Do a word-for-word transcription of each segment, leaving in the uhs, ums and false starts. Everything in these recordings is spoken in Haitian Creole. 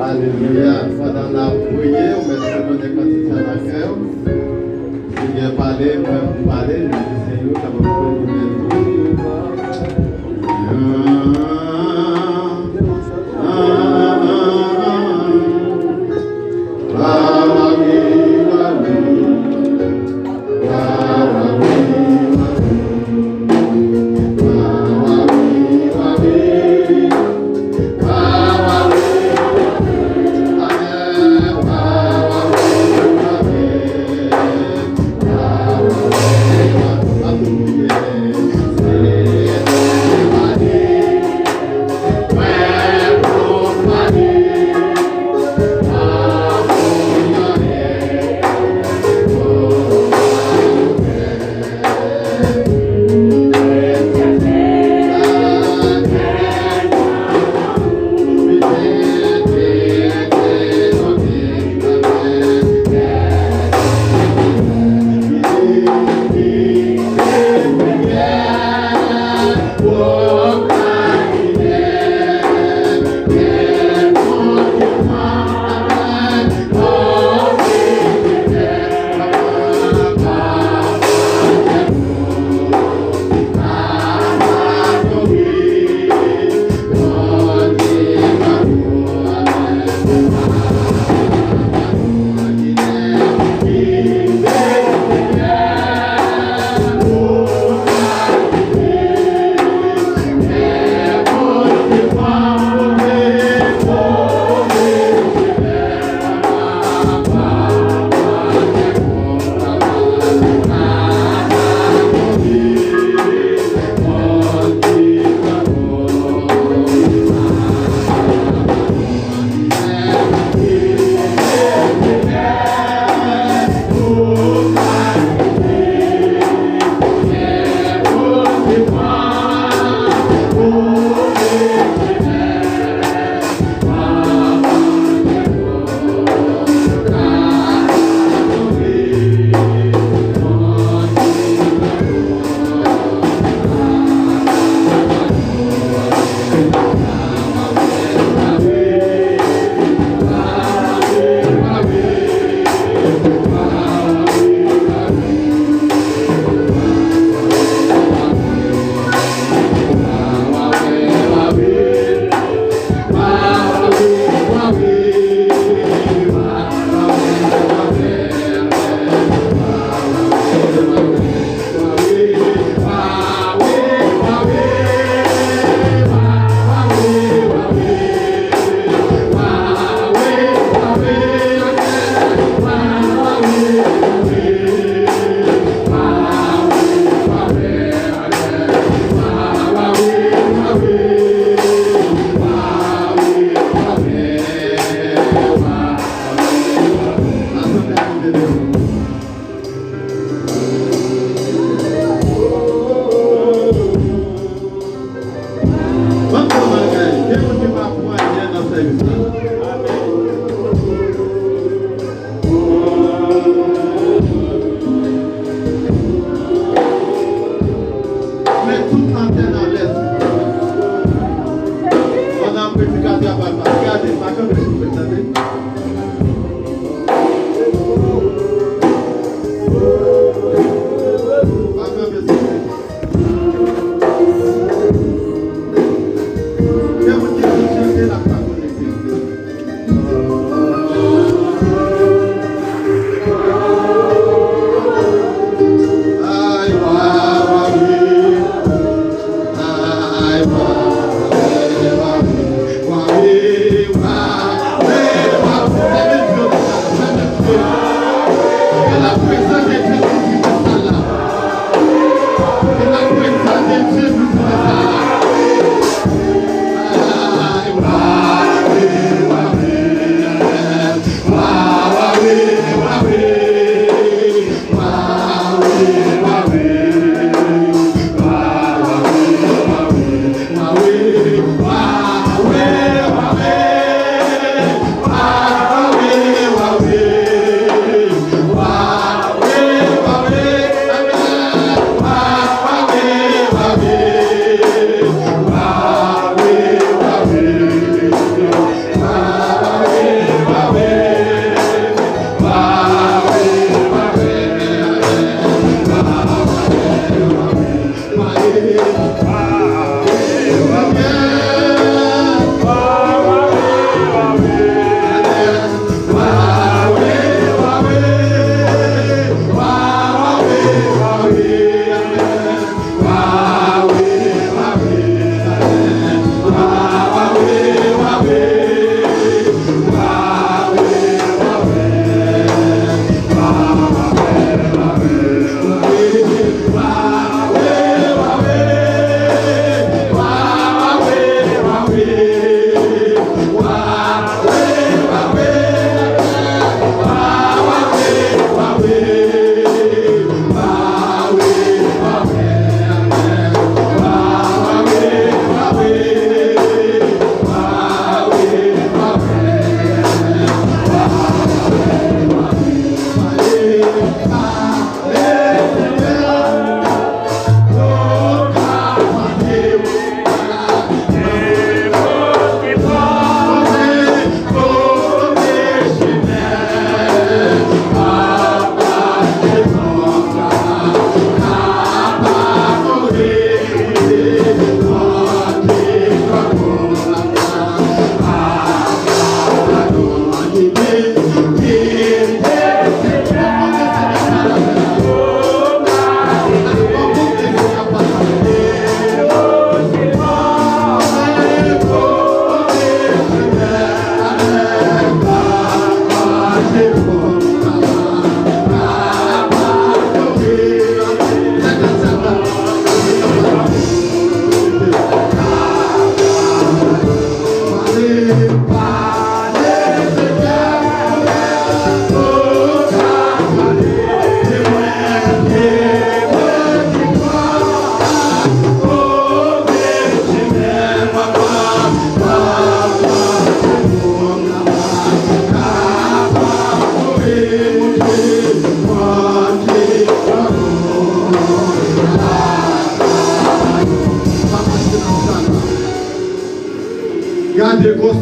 Alelouya. Pandan n ap priye, ou mèt se konnen kantite nan kè w. Si gen pale, mwen pou pale, men si se yo, sa va fè nou mèt tou.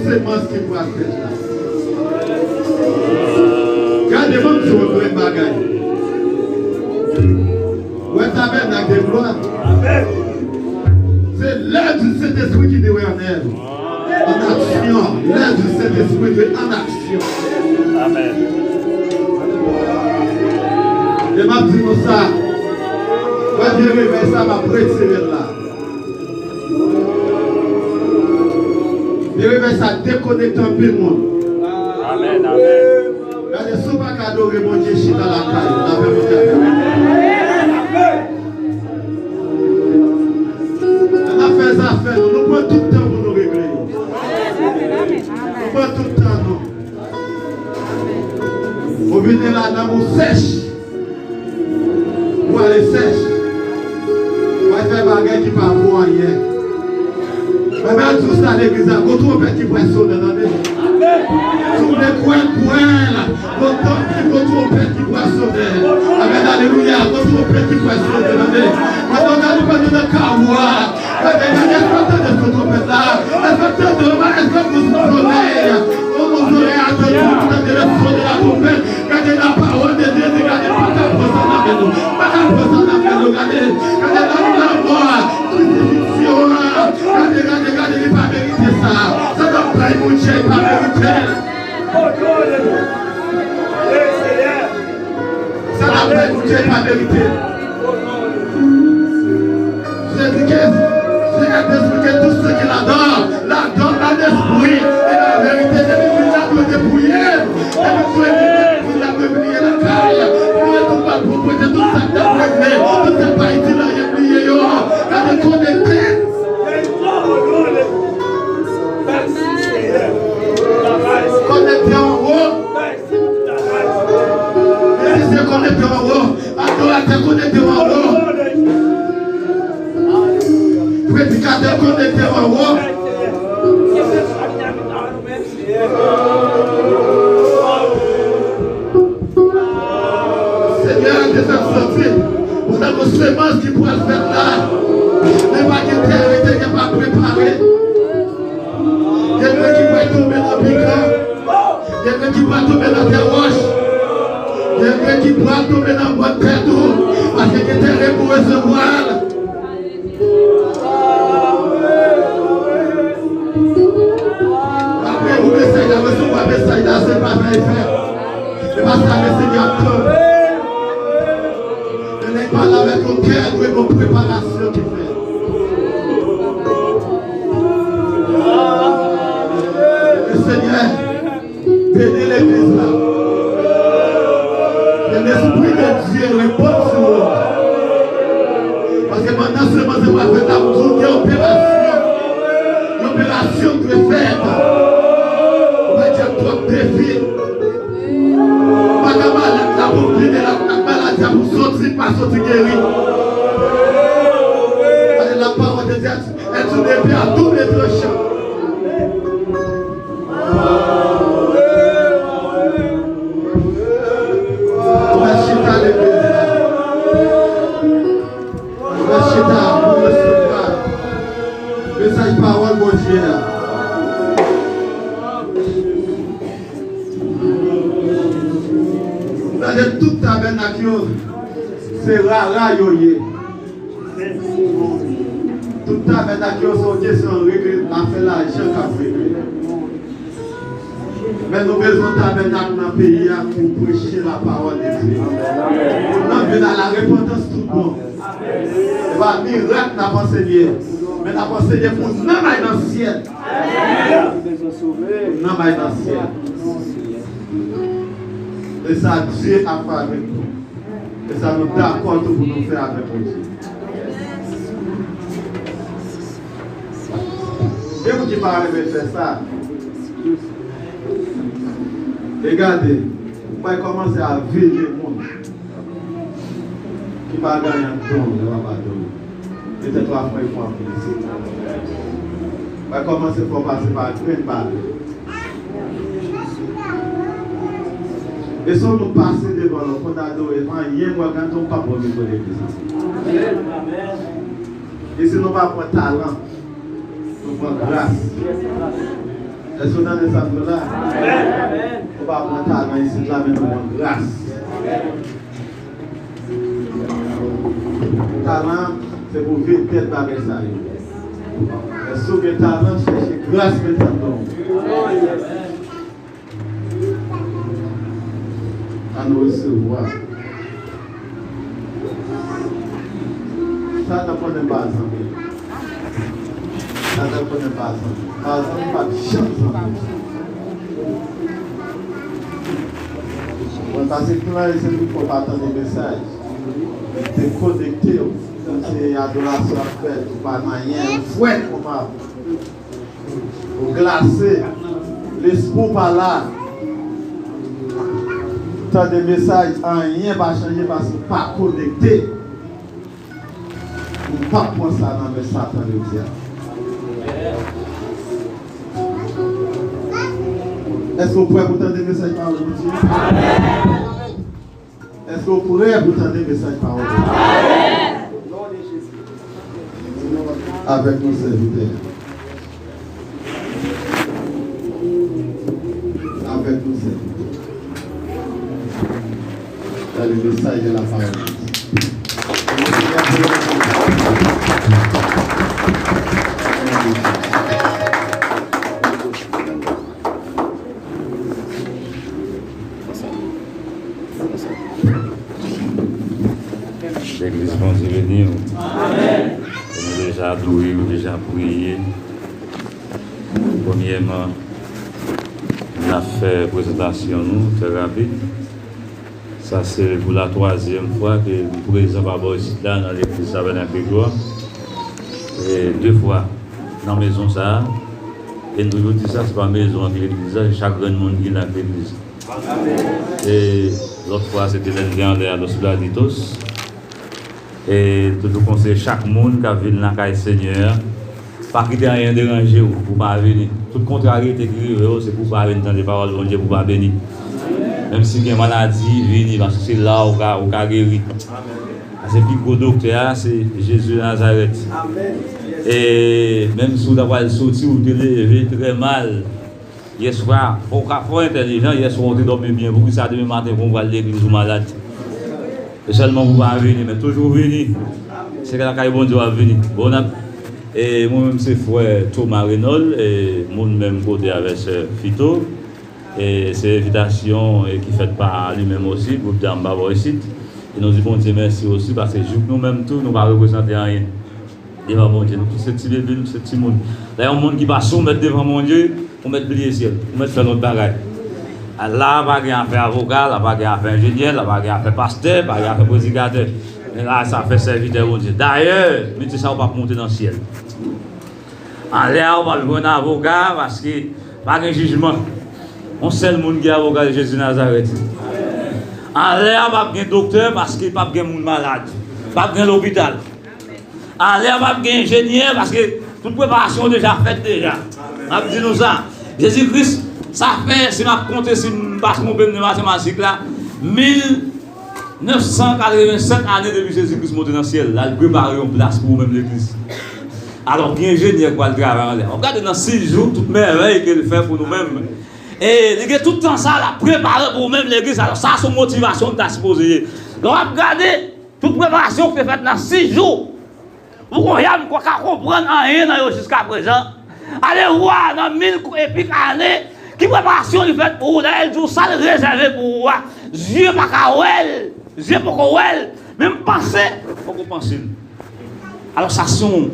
semans ki pral fèt la. Gade, ban m di w yon grenn bagay. Wè tabènak de glwa. Se lèv di Sentespri ki dwe an èv, an aksyon. Lèv di Sentespri dwe an aksyon. Amèn. E m ap di nou sa. Wè vye revèy sa, m ap retire l la. Vye revèy sa dekonekte anpil moun. Amèn, amèn. Gade, si w pa ka adore Bondye, chita lakay ou, lapè Bondye avè w. Ann ap fè zafè nou, nou pran tout tan pou nou regle yo. Nou pran tout tan nou. Ou vin la, nanm ou sèch. Ou ale sèch. Ou al fè bagay ki pa vo anyen. Mwen pral di w sa legliz la, gon twonpèt ki pral sonnen, tande. Si w vle kwè l, kwè l. Gon twonpèt, gon twonpèt ki pral sonnen. Amèn, alelouya, gon twonpèt ki pral sonnen, tande. Mwen tande nou pral nou nan kawou a. Gade, gade, èske w tande son twonpèt la? Èske w tande l? Èske w tande son solèy? O, mon solèy a tande, tande le son de la trompette. Gade, la parole de Dieu di, gade, pa ka pran sa nan men nou. Pa ka pran sa nan men nou, gade. Gade, la, la mò, krisifiksyon an. Gade, gade, gade, li pa merite sa. Sa n ap bay Bondye, li pa merite. Sa n ap bay Bondye, li pa merite. Jezi ke, Senyè te esplike tout sa ki ladan, ladan an espri e la verite. Depi moun la dwe depouye l, depi dwe di moun la dwe bliye lakay, bliye tout mal pwopwete, tout sa k t ap regle, tout sa k pa itil anyen, bliye yo. Gade konekte. Konekte anwo. Mizisyen konekte anwo. Adoratè konekte anwo. Predikatè konekte anwo. Senyè a te fè m santi, pandan gon semans ki pral fèt la, men pa gen tè rete, gen pa prepare. Gen grenn ki pral tonbe nan pikan. Gen grenn ki pral tonbe nan tè wòch. Gen grenn ki pral tonbe nan bòt tè tou. Paske gen tèren pou resevwa l. Apre ou mesaj la, resevwa mesaj la, se pa fè efè. Se pa sa le Senyè ap tann. Men lè l pale avèk yon kè, dwe gon preparasyon ki fèt. Le Senyè beni legliz la. Ke Lespri de Dye repoze sou ou. Paske pandan semans yo pral fèt la, pou gen operasyon. Yon operasyon dwe fèt. Ou pa dwe twòp defi. Ou pa ka malad la pou vini la, ou pa malad la pou soti, pa soti geri. Gade, la parole de Dieu est une épée à double tranchant. Ou mèt chita legliz la. Ou mèt chita pou resevwa mesaj pawòl Bondye a. Gade, tout tabènak yo, se rara yo ye. Tout tabènak yo se yon kesyon regle, afè lajan k ap regle. Men nou bezwen tabènak nan peyi a pou preche la parole de Dieu. Pou n vin a la repantans tout bon. Se pa mirak n ap ansenye, men n ap ansenye pou nanm al nan syèl. Pou nanm al nan syèl. E sa Dye ap fè avèk nou. E sa nou dakò tou pou nou fè avèk Bondye. Gen moun ki pa renmen fè sa. E gade, ou pral kòmanse a veye moun ki pa genyen don lè w ap adore. Petèt w ap fè fwa plis. Mwen kòmanse fè w pase pa grenn bagay. E si w nou pase devan lòt konn adore, anyen mwen gade w p ap wè mikwo legliz la. E si nou pa pran talan, nou pran gras. Èske w tande sa m di w la? Ou pa pran talan isit la, men nou pran gras. Talan, se pou vedèt bagay sa yo. Èske w gen talan? Chèche gras, met sa nan men w. Ann resevwa. Satan konnen pa zanmi. Satan konnen pa zanmi. Pa zanmi, pa janm zanmi. Mwen pase plan e se pou fò pa tande mesaj. Dekonekte w. Kòm se adorasyon ap fèt, ou pa nan anyen, ou frèt, ou pa. Ou glase. Lespri w pa la. Tande mesaj, anyen pa chanje paske w pa konekte. Ou p ap pran sa nan men Satan jodi a. Èske w prè pou tande mesaj pawòl Bondye? Èske w prè pou tande mesaj pawòl Bondye? Avèk nou, sèvitè. Avèk nou, sèvitè. Dans le message de la parole. Legliz, Bondye beni w. Amèn. Nou deja adore, nou deja priye. Premyèman, n ap fè prezantasyon nou trè rapid. Sa se pou la twazyèm fwa ke nou prezan pa bò isit la nan legliz Tabènak de Glwa. E de fwa nan mezon sa a. E nou toujou di sa, se pa mezon an ki legliz la, se chak grenn moun ki la k legliz. E lòt fwa, se te lè n te anlè a Los Platitos. E toujou konseye chak moun k ap vin lakay Senyè a, pa kite anyen deranje w pou w pa vini. Tout kontrarite ki rive w, se pou w pa vin tande pawòl Bondye, pou w pa beni. Menm si gen maladi, vini, paske se la w ka, w ka geri. Paske pi gwo doktè a, se Jezi Nazarèt. E menm si w ta pral soti, w te leve trè mal, yèswa, fò w ka fò entèlijan, yèswa w te dòmi byen. Poukisa demen maten pou w pral legliz ou malad? Se sèlman pou w pa vini, men toujou vini. Se lakay Bondye w ap vini. Bon, n ap, e mwen menm se frè Thomas Renaud, e moun menm kote avè sè Fito. E se envitasyon, e ki fèt pa li menm osi, gwoup dam pa bò isit. E nou di Bondye mèsi osi, paske jouk nou menm tou, nou pa reprezante anyen devan Bondye. Nou tout se ti bebe, nou se timoun. Lè yon moun ki pa soumèt devan Bondye, ou mèt bliye syèl, ou mèt fè lòt bagay. A, la pa gen afè avoka, la pa gen afè enjenyè, la pa gen afè pastè, pa gen afè predikatè. Men la, sa afè sèvitè Bondye. Dayè, metye sa, ou p ap monte nan syèl. Anlè a, ou p ap jwenn avoka, paske pa gen jijman. Yon sèl moun ki avoka, se Jezi Nazarèt. Anlè a, p ap gen doktè, paske p ap gen moun malad. P ap gen lopital. Anlè a p ap gen enjenyè, paske tout preparasyon yo deja fèt deja. M ap di nou sa. Jezi Kris, sa fè, si m ap konte, si m pa twonpe m nan matematik la, mil nèf san katrevennsèt ane depi Jezi Kris monte nan syèl, l al prepare yon plas pou ou menm legliz. Alò, gen enjenyè k pral travay anlè a. W ap gade nan sis jou, tout mèvèy ke l fè pou nou menm. E li gen tout tan sa, l ap prepare pou ou menm legliz. Alò, sa se yon motivasyon nou ta sipoze ye. Lè w ap gade, tout preparasyon ki te fèt nan sis jou. Pou kounye a, m pa ka konprann anyen nan yo jiskaprezan. Alevwa nan mil epik ane, ki preparasyon li fèt pou ou? Dayè, l di w sa l rezève pou ou a, zye pa ka wè l, zye poko wè l, menm panse poko panse l. Alò, sa se yon,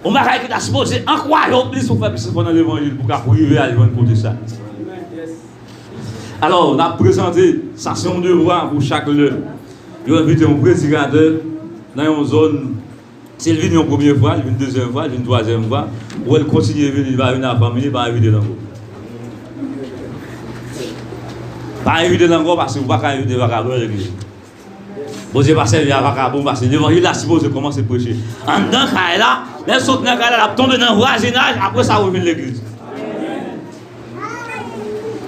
yon bagay ki ta sipoze ankouraje w plis pou w fè plis efò nan levanjil, pou w ka rive al jwenn kote sa. Alò, n ap prezante, sa se yon devwa pou chak lè yo envite yon predikatè nan yon zòn. Si l vin yon premye fwa, l vin dezyèm fwa, l vin twazyèm fwa, ou wè l kontinye vini, li pa vin ak fanmi li, pa envite l ankò. Pa envite l ankò, paske ou pa ka envite vakabon nan legliz. Bondye pa sèvi a vakabon, paske levanjil la sipoze kòmanse preche anndan kay la. Lè l sot nan kay la, l ap tonbe nan vwazinaj, apre sa ou vin legliz.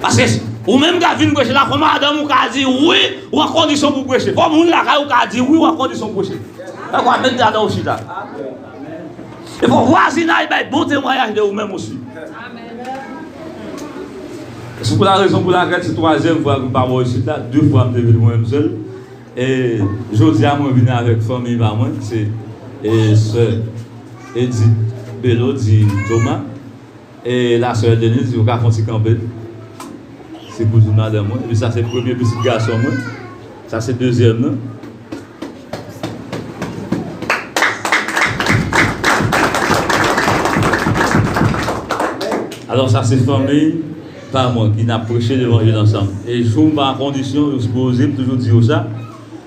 Paske ou menm k ap vin preche la, fò madanm ou ka di wi, ou an kondisyon pou preche. Fò moun lakay ou ka di wi, ou an kondisyon pou preche. Fò w ap met ladan ou chita. E fò vwazinaj bay bon temwayaj de ou menm osi. Se pou la rezon pou lakèl se twazyèm fwa ke m pa bò isit la, de fwa m te vin mwen menm sèl. E jodi a mwen vin avèk fanmi pa mwen, se e sè Edith Belo di Thomas, e la sè Denise, yo ka fè yon ti kanpe. Se kouzin madanm mwen, epi sa se premye pitit gason mwen, sa se dezyèm nan. Alò, sa se fanmi pa mwen ki n ap preche levanjil ansanm. E jou m pa an kondisyon, yo sipoze m toujou di yo sa.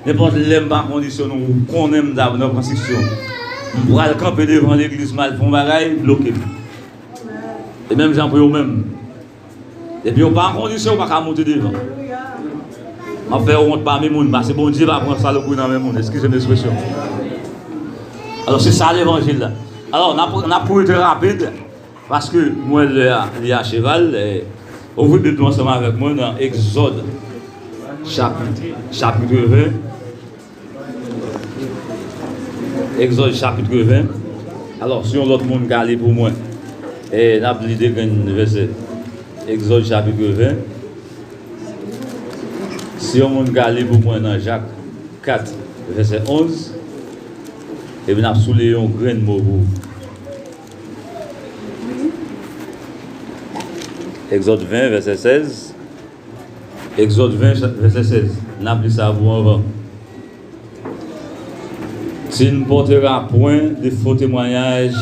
Nenpòt lè m pa an kondisyon, nou konnen m ta nan konstriksyon. M pral kanpe devan legliz, m al fè yon bagay, bloke m. E menm jan pou yo menm. Depi yo pa an kondisyon, ou pa ka monte devan. M ap fè yo wont pami moun, paske Bondye pa pran salopri nan men moun. Eskize m ekspresyon. Alò, se sa levanjil la. Alò, n ap, n ap kouri trè rapid, paske m wè lè a, li a cheval. Eh, ouvri Bib nou ansanm avèk mwen nan Egzòd, chapit, chapit ven. Egzòd chapit ven. Alò, si yon lòt moun ka li pou mwen, eh, n ap li de grenn vèsè. Egzòd chapit ven. Si yon moun ka li pou mwen nan Jak kat, vèsè onz, epi n ap souliye yon grenn mo pou ou. Egzòd ven, vèsè sèz. Egzòd ven, vèsè sèz. N ap li sa pou anvan. Tu ne porteras point de faux témoignages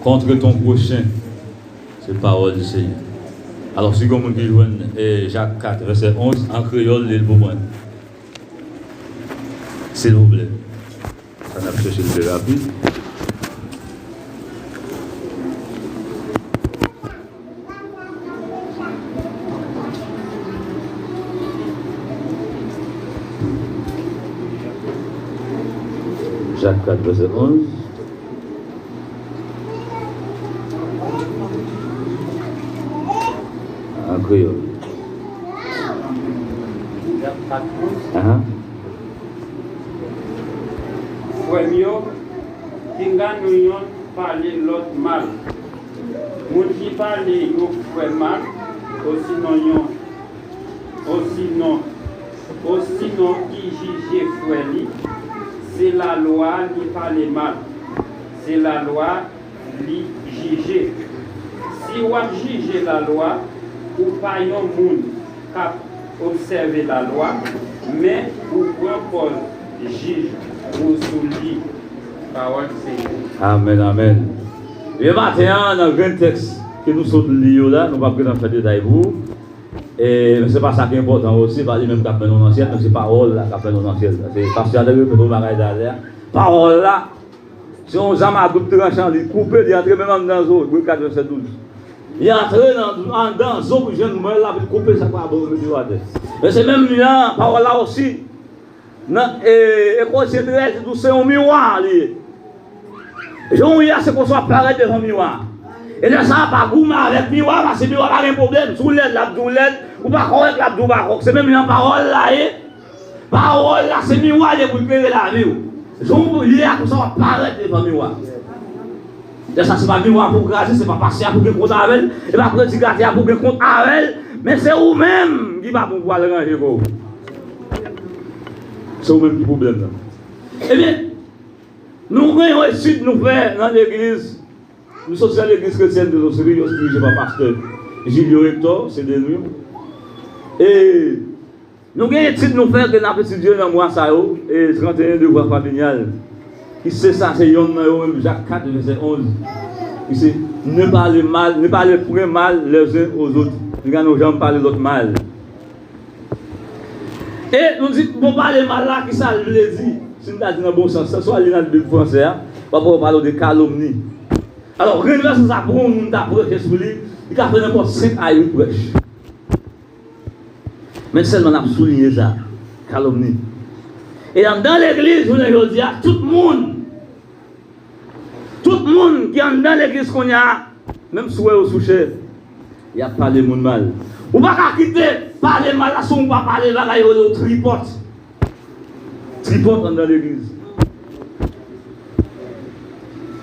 contre ton prochain. Se pawòl di Senyè. Alò, si gen moun ki jwenn, eh, Jak kat, vèsè onz, an kreyòl, li l pou mwen. Silvouplè. Sa n ap chèche l pi rapid. Jak kat, vèsè onz. An kreyòl. Jak kat, onz. Ahan. Frè m yo, pinga nou yonn pale lòt mal. Moun ki pale yon frè mal, osinon yon, osinon, osinon ki jije frè li, se lalwa li pale mal. Se lalwa li jije. Si w ap jije lalwa, ou pa yon moun k ap obsève lalwa, men ou pran pòz jij ou sou li. Pawòl Senyè. Amèn, amèn. Byen, maten an, nan grenn tèks ke nou sot li yo la, nou p ap gentan fè detay pou ou. E, men se pa sa ki enpòtan osi, pa li menm k ap mennen w nan syèl, men se pawòl la k ap mennen w nan syèl. Se pastè a te repete yon bagay talè a. Pawòl la, se yon zam a doub tranchan, li koupe, li antre menm anndan zo, Ebre kat vèsè douz. Li antre nan, anndan zo pou jwenn mwen la, pou l koupe sa k pa bon, mete yo atè. Men se menm jan, pawòl la osi, nan, e, e Kolosyen trèz, li di w se yon miwa li ye. Jan w ye a, se konsa w ap parèt devan miwa. E lè sa a, pa goumen avèk miwa, paske miwa pa gen pwoblèm. Si w lèd, l ap di w lèd, ou pa kòrèk, l ap di w pa kòrèk. Se menm jan pawòl la ye. Pawòl la, se miwa li ye pou l klere lavi w. Jan w ye a, konsa w ap parèt devan miwa. Lè sa, se pa miwa pou w kraze, se pa pastè a pou gen kont avè l, se pa predikatè a pou gen kont avè l, men se ou menm ki pa bon pou al ranje kò w. Se ou menm ki pwoblèm nan. Ebyen, nou gen yon etid nou fè nan legliz. Nou soti nan legliz kretyèn de Losri, yo dirije pa pastè Julio Hector, se de nou. E nou gen etid nou fè ke n ap etidye nan mwa sa yo, e trannteyen devwa familyal, ki se sa, se yonn nan yo menm, Jak kat, vèsè onz, ki se ne parlez mal, ne parlez point mal les uns aux autres. Pinga nou janm pale lòt mal. E nou di, bon, pale mal la, ki sa l vle di? Si n ta di nan bon sans, swa li nan Bib fransè a, w ap wè yo pale w de kalomni. Alò, grenn vèsè sa, pou yon moun ta preche sou li, li ka fè nenpòt senk a uit prèch. Men sèlman n ap souliye sa, kalomni. E anndan legliz, jounen jodi a, tout moun Tout moun ki anndan legliz kounye a, menm si w wè yo sou chè, y ap pale moun mal. Ou pa ka kite pale mal la, si w pa pale bagay yo rele w tripòt. Tripòt anndan legliz.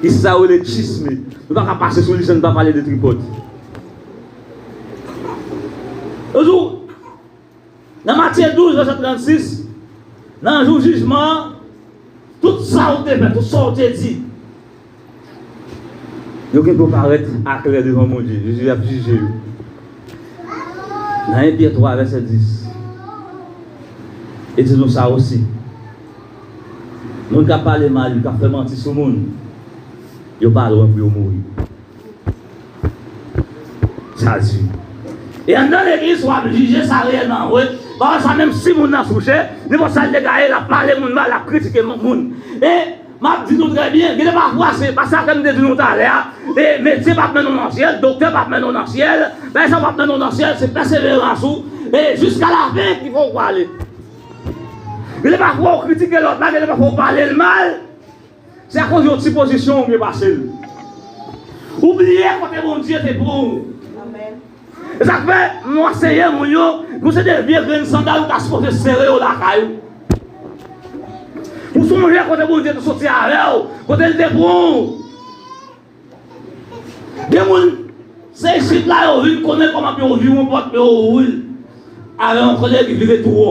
Ki sa yo rele tchisme. Nou pa ka pase sou li san n pa pale de tripòt. Yo di w, nan Matye douz, vèsè trannsis, nan jou jijman an, tout sa w te fè, tout sa w te di, yo gen pou parèt aklè devan Bondye. Jezi ap jije yo. Nan en Pyè twa, vèsè dis, e di nou sa osi. Moun k ap pale mal, k ap fè manti sou moun, yo pa lwen pou yo mouri. Sa di. E anndan legliz, w ap jije sa reyèlman vre. Pawòl sa, menm si moun nan souche, nenpòt sa l te gaye, l ap pale moun mal, l ap kritike moun. E m ap di nou trè byen, gen de pafwa, se pa sa ke m te di nou talè a. E medsen p ap mennen w nan syèl, doktè p ap mennen w nan syèl, pèsonn p ap mennen w nan syèl, se pèseverans ou. E jiska lafen ki fè w prale. Gen de pafwa, w kritike lòt la, gen de pafwa, w pale l mal. Se akoz yon ti pozisyon ou byen pase l. Ou bliye kote Bondye te pran w. E sa k fè, nou anseye moun yo, pou se de vye grenn sandal ou ta sipoze sere yo lakay ou. Ou sonje kote Bondye te soti avè w, kote l te pran w. Gen moun, se isit la yo vin konnen kòman pou yo vire yon pòt, pou yo ouvri l. Avè yon kòdèy ki vire tou wo.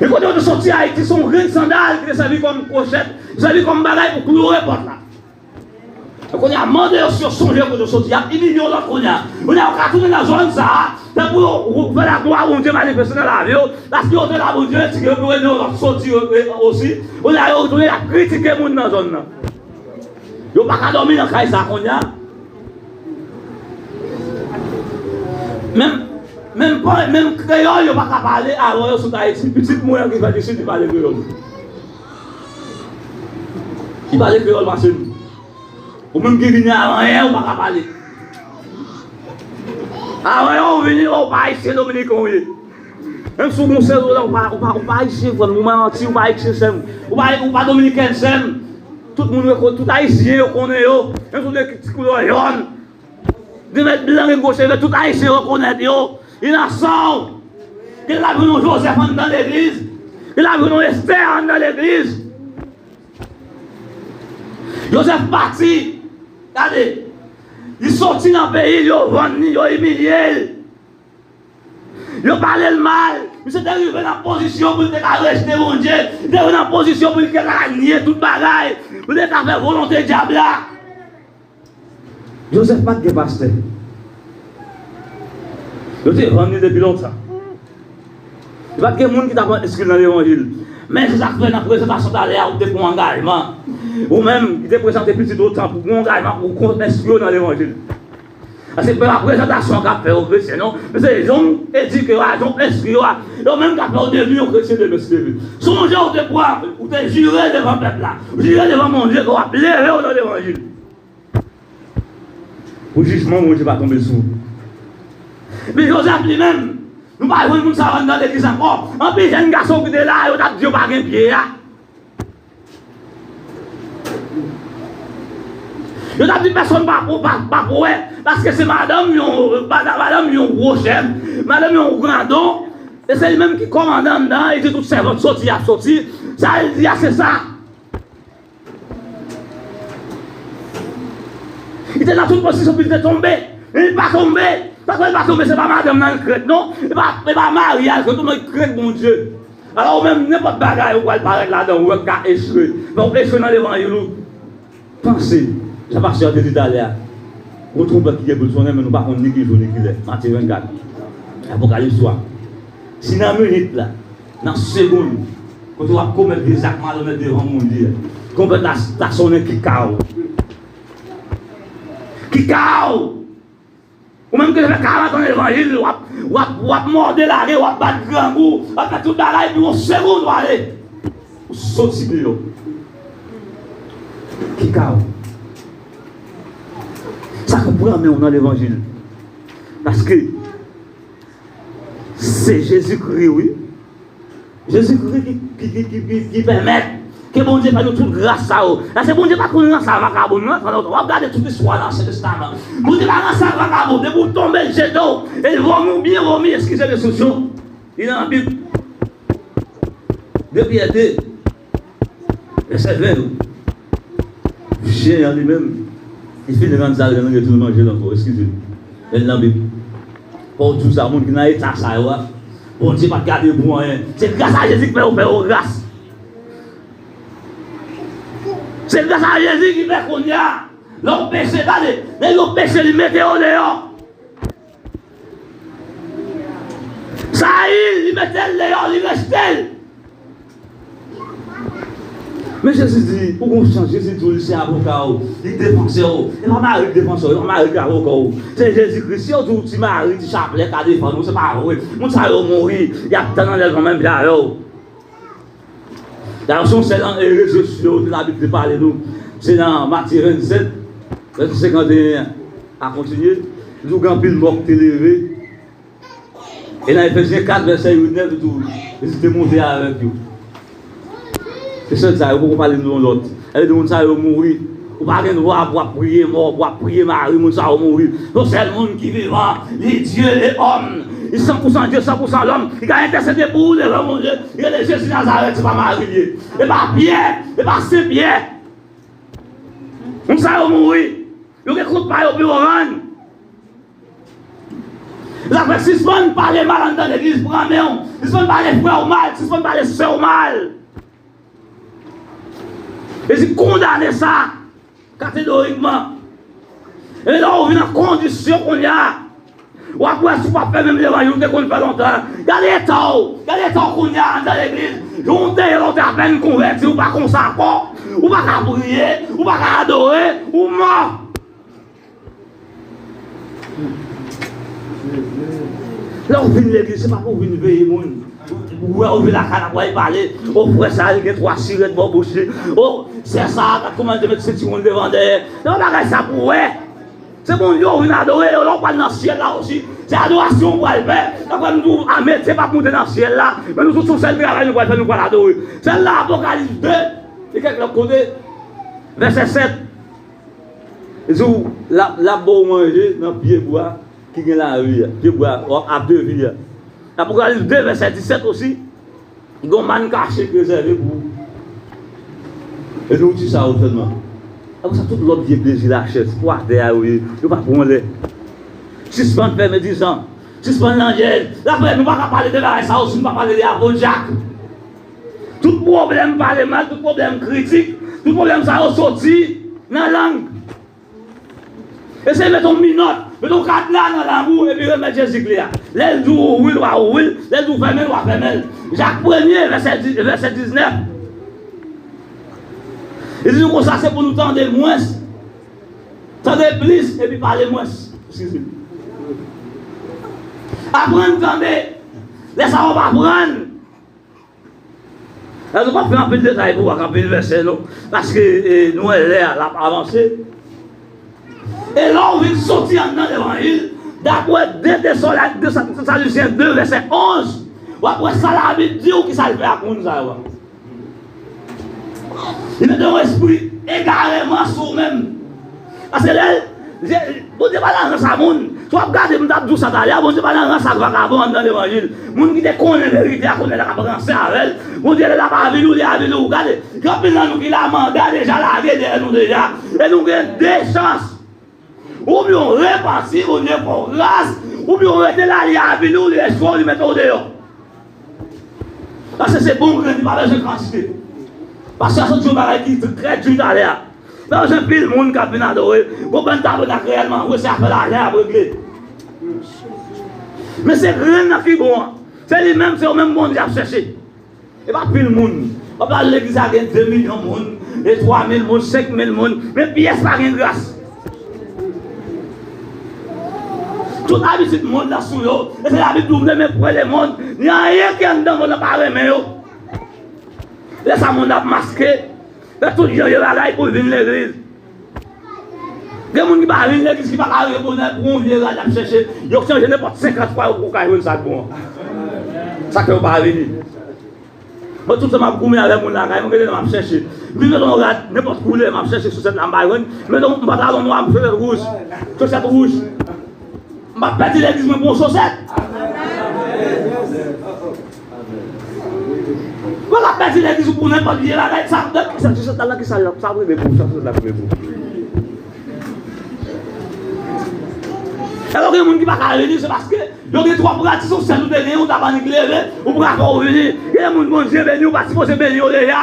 E kote yo te soti Ayiti, se yon grenn sandal ki te sèvi kòm kwochèt, sèvi kòm bagay pou kloure pòt la. E kounye a, mande yo si yo sonje kote yo soti, y ap imilye yo lòt kounye a. Kounye a, yo ka tounen nan zòn sa a, tanpou yo fè laglwa Bondye manifeste nan lavi yo, paske yo te la Bondye retire yo, pou yo ede yo lòt soti yo, e, osi. Kounye a, yo retounen, y ap kritike moun nan zòn nan. Yo pa ka dòmi nan kay sa kounye a. Menm, menm, menm kreyòl, yo pa ka pale avè yo sot Ayiti. Pitit mwen an ki fèt isit, li pale kreyòl. Li pale kreyòl pase m. Ou menm ki vini avan yè, ou pa ka pale. Avan yè, ou vini, ou pa ayisyen, dominiken ou ye. Menm si w gon sèl ou la, ou pa, ou pa, ou pa ayisyen, frè m. Ou manti, ou pa ayisyen, sè m. Ou pa, ou pa dominiken, sè m. Tout moun rekonèt, tout ayisyen yo konnen yo. Menm si w gen ti koulè jòn, de mèt blan, gen gwo cheve, tout ayisyen rekonèt yo. Inosan w. Gen la vin yon Jozèf anndan legliz. Gen la vin yon Estè anndan legliz. Jozèf pati. Gade. Li soti nan peyi l, yo vann li, yo imilye l. Yo pale l mal. Misye te rive nan pozisyon pou l te ka rejte Bondye. Li te rive nan pozisyon pou l te ka nye tout bagay. Pou l te ka fè volonte dyab la. Jozèf pa t gen pastè. Yo te vann li depi lontan. Li pa t gen moun ki t ap enskri l nan levanjil. Men se sa k fè nan prezantasyon talè a, ou te pran angajman. Ou menm ki te prezante pitit ou tanpou pran angajman pou w enskri yo nan levanjil. Paske se pa prezantasyon k ap fè yo kretyen, non. Men se jan w edike yo a, jan w enskri yo a. Yo menm k ap fè w devni yon kretyen demen si Dye vle. Sonje w te pran, ou te jire devan pèp la. Ou jire devan Bondye ke w ap leve yo nan levanjil. Pou jijman Bondye pa tonbe sou ou. Epi Jozèf li menm, nou pa jwenn moun sa yo anndan legliz ankò. Anpil jèn gason ki te la, yo t ap di yo pa gen pye a. Yo t ap di pèsonn pa pou, pa, pa pou wè, paske se madanm yon, madanm, madanm yon gwo chèf, madanm yon grandon, e se li menm ki kòmandan anndan, li di tout sèvant soti, y ap soti. Sa l di a, se sa. Li te nan tout pozisyon pou li te tonbe. Men li pa tonbe. Sa fè li pa tonbe, se pa madanm nan l krent, non. E pa, e pa mari a l krent, non, li krent Bondye. Alò, ou menm, nenpòt bagay ou pral parèt ladan, ou wè k ka echwe. Men ou echwe nan levanjil ou. Panse, jan pastè a te di talè a, gon twonpèt ki gen pou l sonnen, men nou pa konn ni ki jou ni ki lè. Matye vennkat, Apokalips twa. Si nan minit la, nan segonn, kote w ap komèt de zak malonèt devan Bondye, twonpèt la ta sonnen, kikaw. Kikaw! Ou menm ki te fè karant an levanjil, w ap, w ap, w ap mòde lage, w ap bat grangou, w ap fè tout bagay, epi yon segonn w ale. Ou soti deyò. Kikaw. Sa k ap pran men w nan levanjil. Paske se Jezikri, wi. Jezikri ki, ki, ki, ki, ki, ki pèmèt ke Bondye fè nou tout gras sa yo. Paske Bondye pa t konn ranse ak vakabon, non. W ap gade tout istwa nan Ansyen Testaman. Bondye pa ranse ak vakabon. Depi w tonbe, l jete w. E l vomi w byen vomi, eskize m ekspresyon. Li nan Bib. De Pyè de, vèsè ven. Chen an li menm, li fin rann sa l rann, li retounen manje l ankò, eskize m. Men l nan Bib. Ou di sa, moun ki nan eta sa yo a, Bondye pa t gade pou anyen. Se gras a Jezi ki fè yo fè yo gras. Se gras a Jezi ki fè kounye a, lè w peche, gade, nèg yo peche, li mete yo deyò. Sa a, li mete l deyò, li rejte l. Men Jezi di, ou gon chans, Jezi di w li se avoka w, li defansè w. E pa mari ki defansè w, e pa mari ki avoka w. Se Jezi Kris. Si yo di w ti mari, ti chaplè ka defann ou, se pa vre. Moun sa yo mouri, y ap tann anlè l menm jan avè w. Dayè, se yon sèl rezo sosyo yo te labitye pale nou. Se nan Matye vennsèt, vèsè senkanteyen a kontinye. Li di w gen anpil mò ki te leve. E nan Efezyen kat, vèsè uit, nèf, li di w, Jezi te monte avèk yo. Se sèl sa, yo poko pale nou yon lòt. Sa vle di moun sa yo mouri. Ou pa gen dwa pou w ap priye mò, pou w ap priye mari, moun sa yo mouri. Yon sèl moun ki vivan, li Dye e òm. Li san pou san Dye, san pou san lòm. Li ka entèsede pou ou devan Bondye. Li rele Jezi Nazarèt, se pa mari l ye. E pa Pyè, e pa Sen Pyè. Moun sa yo mouri. Yo gen kont pa yo pou yo rann. Zafè sispann pale mal anndan legliz, pran men w. Sispann pale frè w mal, sispann pale sè w mal. Jezi kondane sa kategorikman. E lè w vin nan kondisyon kounye a, w ap wè si w p ap fè menm levanjil ou te konn fè lontan. Gade eta w, gade eta w kounye a anndan legliz. Jan w te ye lè w te apèn konvèti, ou pa konsa ankò. Ou pa ka priye, ou pa ka adore, ou mò. Lè w vin legliz, se pa pou w vin veye moun. Ou wè, ou vin lakay la, w ap pale. O, frè sa a, li gen twa sirèt bò bouch li. O, sè sa a, gad kòman li te met sentiwon l devan dèyè. Se pa bagay sa pou w wè. Se moun yo vin adore yo. Lè w pral nan syèl la osi, se adorasyon w pral fè. Apre nou di w, a, Metye p ap monte nan syèl la. Men nou tout se yon sèl travay nou pral fè, nou pral adore. Sèl nan Apokalips de, e kèk lòt kote, vèsè sèt. Li di w, l ap, l ap ba w manje nan pyebwa ki gen lavi a, pyebwa ap de vi a. Apokalips de, vèsè disèt osi, li gen yon màn kache ki rezève pou ou. Epi w di sa ou sèlman. Apre sa, tout lòt vye plezi lachè, se pou atè a yo ye, yo pa pou anlè. Sispann fè medizan, sispann lanjèj. Apre, nou pa ka pale de bagay sa yo si nou pa pale de apot Jak. Tout pwoblèm pale mal, tout pwoblèm kritik, tout pwoblèm sa yo soti nan lang. Eseye mete yon minòt, mete yon kadna nan lang ou, epi remèt Jezi kle a. Lè l di w ouvri l, w a ouvri l. Lè l di w fèmen l, w a fèmen l. Jak premye, vèsè di-, vèsè diznèf. Li di nou konsa, se pou nou tande mwens, tande plis, epi pale mwens. Eskize m. Aprann tande. Lè sa w ap aprann, la, nou p ap fè anpil detay pou w ak anpil vèsè, non. Paske, e, nou wè lè a l ap avanse. E lè w vin soti anndan levanjil, dapre de Tesalon-, de Sa-, Tesalonichen de, vèsè onz, w ap wè sa Labib di w ki sa l fè ak moun sa yo a. Li mete yon espri egareman sou ou menm. Paske lè, lè, Bondye pa nan rans a moun. Si w ap gade, m t ap di w sa talè a, Bondye pa nan rans ak vagabon anndan levanjil. Moun ki te konnen verite a, kounye a l ap ranse avè l. Bondye, lè l ap avili w, li avili w. Gade, gen anpil nan nou ki la, manda deja lage dèyè nou deja. E nou gen de chans. Oubyen w repanti, Bondye fè w gras, oubyen w rete la, li avili w, li echwe w, li mete w deyò. Paske se bon grenn, li pa bezwen kantite. Paske sa sot di yon bagay ki trè di talè a. Pa bezwen pil moun k ap vin adore. Gon bann tabènak reyèlman vre, se afè lajan y ap regle. Men se grenn nan ki bon an. Se li menm, se yo menm Bondye ap chèche. E pa pil moun. W ap al legliz la gen de milyon moun, e twa mil moun, senk mil moun, men pyès pa gen gras. Tout abitid mond lan sou yo, e se Labib di w, ne méprenez le monde, ni anyen ki anndan mond lan pa renmen yo. Lè sa mond ap maske, fè tout jan de bagay pou l vin legliz. Gen moun ki pa vin legliz, ki pa ka rive bonè pou yon vye rad y ap chèche. Yo chanje nenpòt senkant fwa, yo poko ka jwenn sa k bon an. Sa k fè yo pa vini. Mwen, tout tan m ap goumen avèk moun lakay mwen, gen de lè m ap chèche. M vin mete yon rad, nenpòt koulè, m ap chèche sou tèt la, m pa jwenn. M mete yon pantalon nwa, m chòchèt wouj. Chòchèt wouj. M pa pèdi legliz mwen pou yon chòchèt. Mwen pa pèdi legliz ou pou nenpòt vye bagay. Sa, sa, chòchèt la, nan ki sa l ap, sa ap rele pou ou, sa chòchèt la ap rele pou ou. Alò, gen moun ki pa ka vini, se paske yo gen twòp rad. Si se yon sèl ou te gen, ou t ap annik leve, ou pral fè w vini. Gen moun Bondye beni, ou pa sipoze beni yo deja.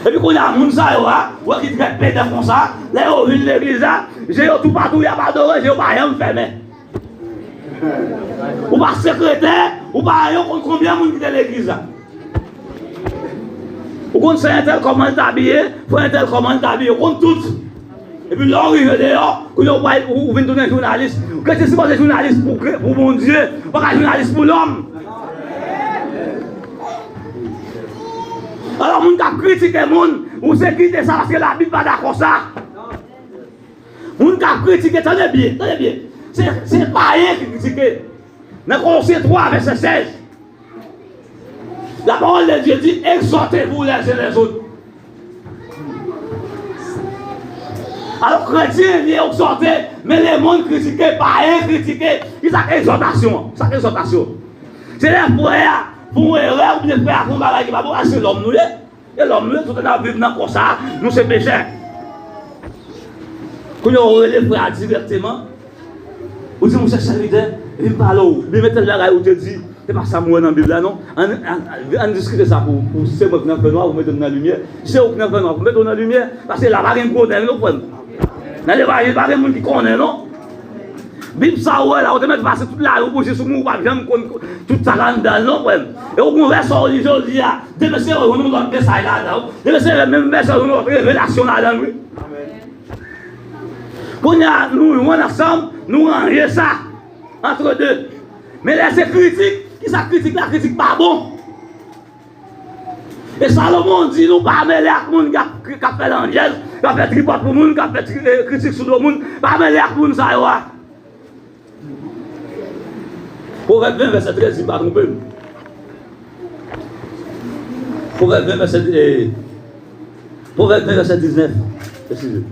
Epi kounye a, moun sa yo a, ou wè ki trè pede konsa, lè yo vin legliz la, je yo toupatou, y ap adore, je yo pa janm fèmen. Ou pa sekretè, ou pa anyen, ou konn konbyen moun ki te legliz la. Ou konn sè entèl kòman l t abiye, frè entèl kòman l t abiye, ou konn tout. Epi lè w rive deyò, kounye a ou, ou, ou vin tounen jounalis. Ou krete sipoze jounalis pou, pou Bondye, ou pa ka jounalis pou lòm. Alò, moun k ap kritike moun, ou se kite sa paske Labib pa dakò sa. Moun k ap kritike, tande byen, tande byen. Se, se payen ki kritike. Nan Kolosyen twa, vèsè sèz, la parole de Dieu dit, exhortez-vous les uns les autres. Alò, kretyen, li egzòte, men lemonn kritike, payen kritike. Ki sa k egzòtasyon an? Ki sa k egzòtasyon? Se lè frè a fè yon erè, oubyen frè a fè yon bagay ki pa bon, a se lòm nou ye. E lòm nou ye, tout n ap viv nan kò sa a, nou se pechè. Kounye a, ou rele frè a dirèkteman, ou di, monchè sèvitè, vin pale w, byen men tèl bagay ou te di, se pa sa m wè nan Bib la non. Ann, ann, ann diskite sa pou, pou se mwen ki nan fènwa, pou mete m nan limyè. Si se ou ki nan fènwa, pou mete w nan limyè, paske la pa gen gwo nèg non, frè m. Nan levanjil, pa gen moun ki konnen non. Bib sa ou wè la, ou te mèt pase tout lavi w pou jis ou mouri, ou p ap janm konn tout sa k anndan l non, frè m. E ou gon vèsè ou li jodi a, demen se ou jwenn yon lòt mesaj ladan l, demen se menm vèsè ou jwenn yon lòt revelasyon ladan l, wi. Kounye a, nou jwenn ansanm, nou ranje sa, entre deux. Men lè se kritik, ki sa kritik la? Kritik pa bon. E Salomon di nou pa mele ak moun k ap, k ap fè lanjèz, k ap fè tripòt pou moun, k ap fè tri-, eh, kritik sou do moun. Pa mele ak moun sa yo a. Pwovèb ven, vèsè trèz, si m pa twonpe m. Pwovèb ven, vèsè, eh, Pwovèb ven, vèsè diznèf. Eskize.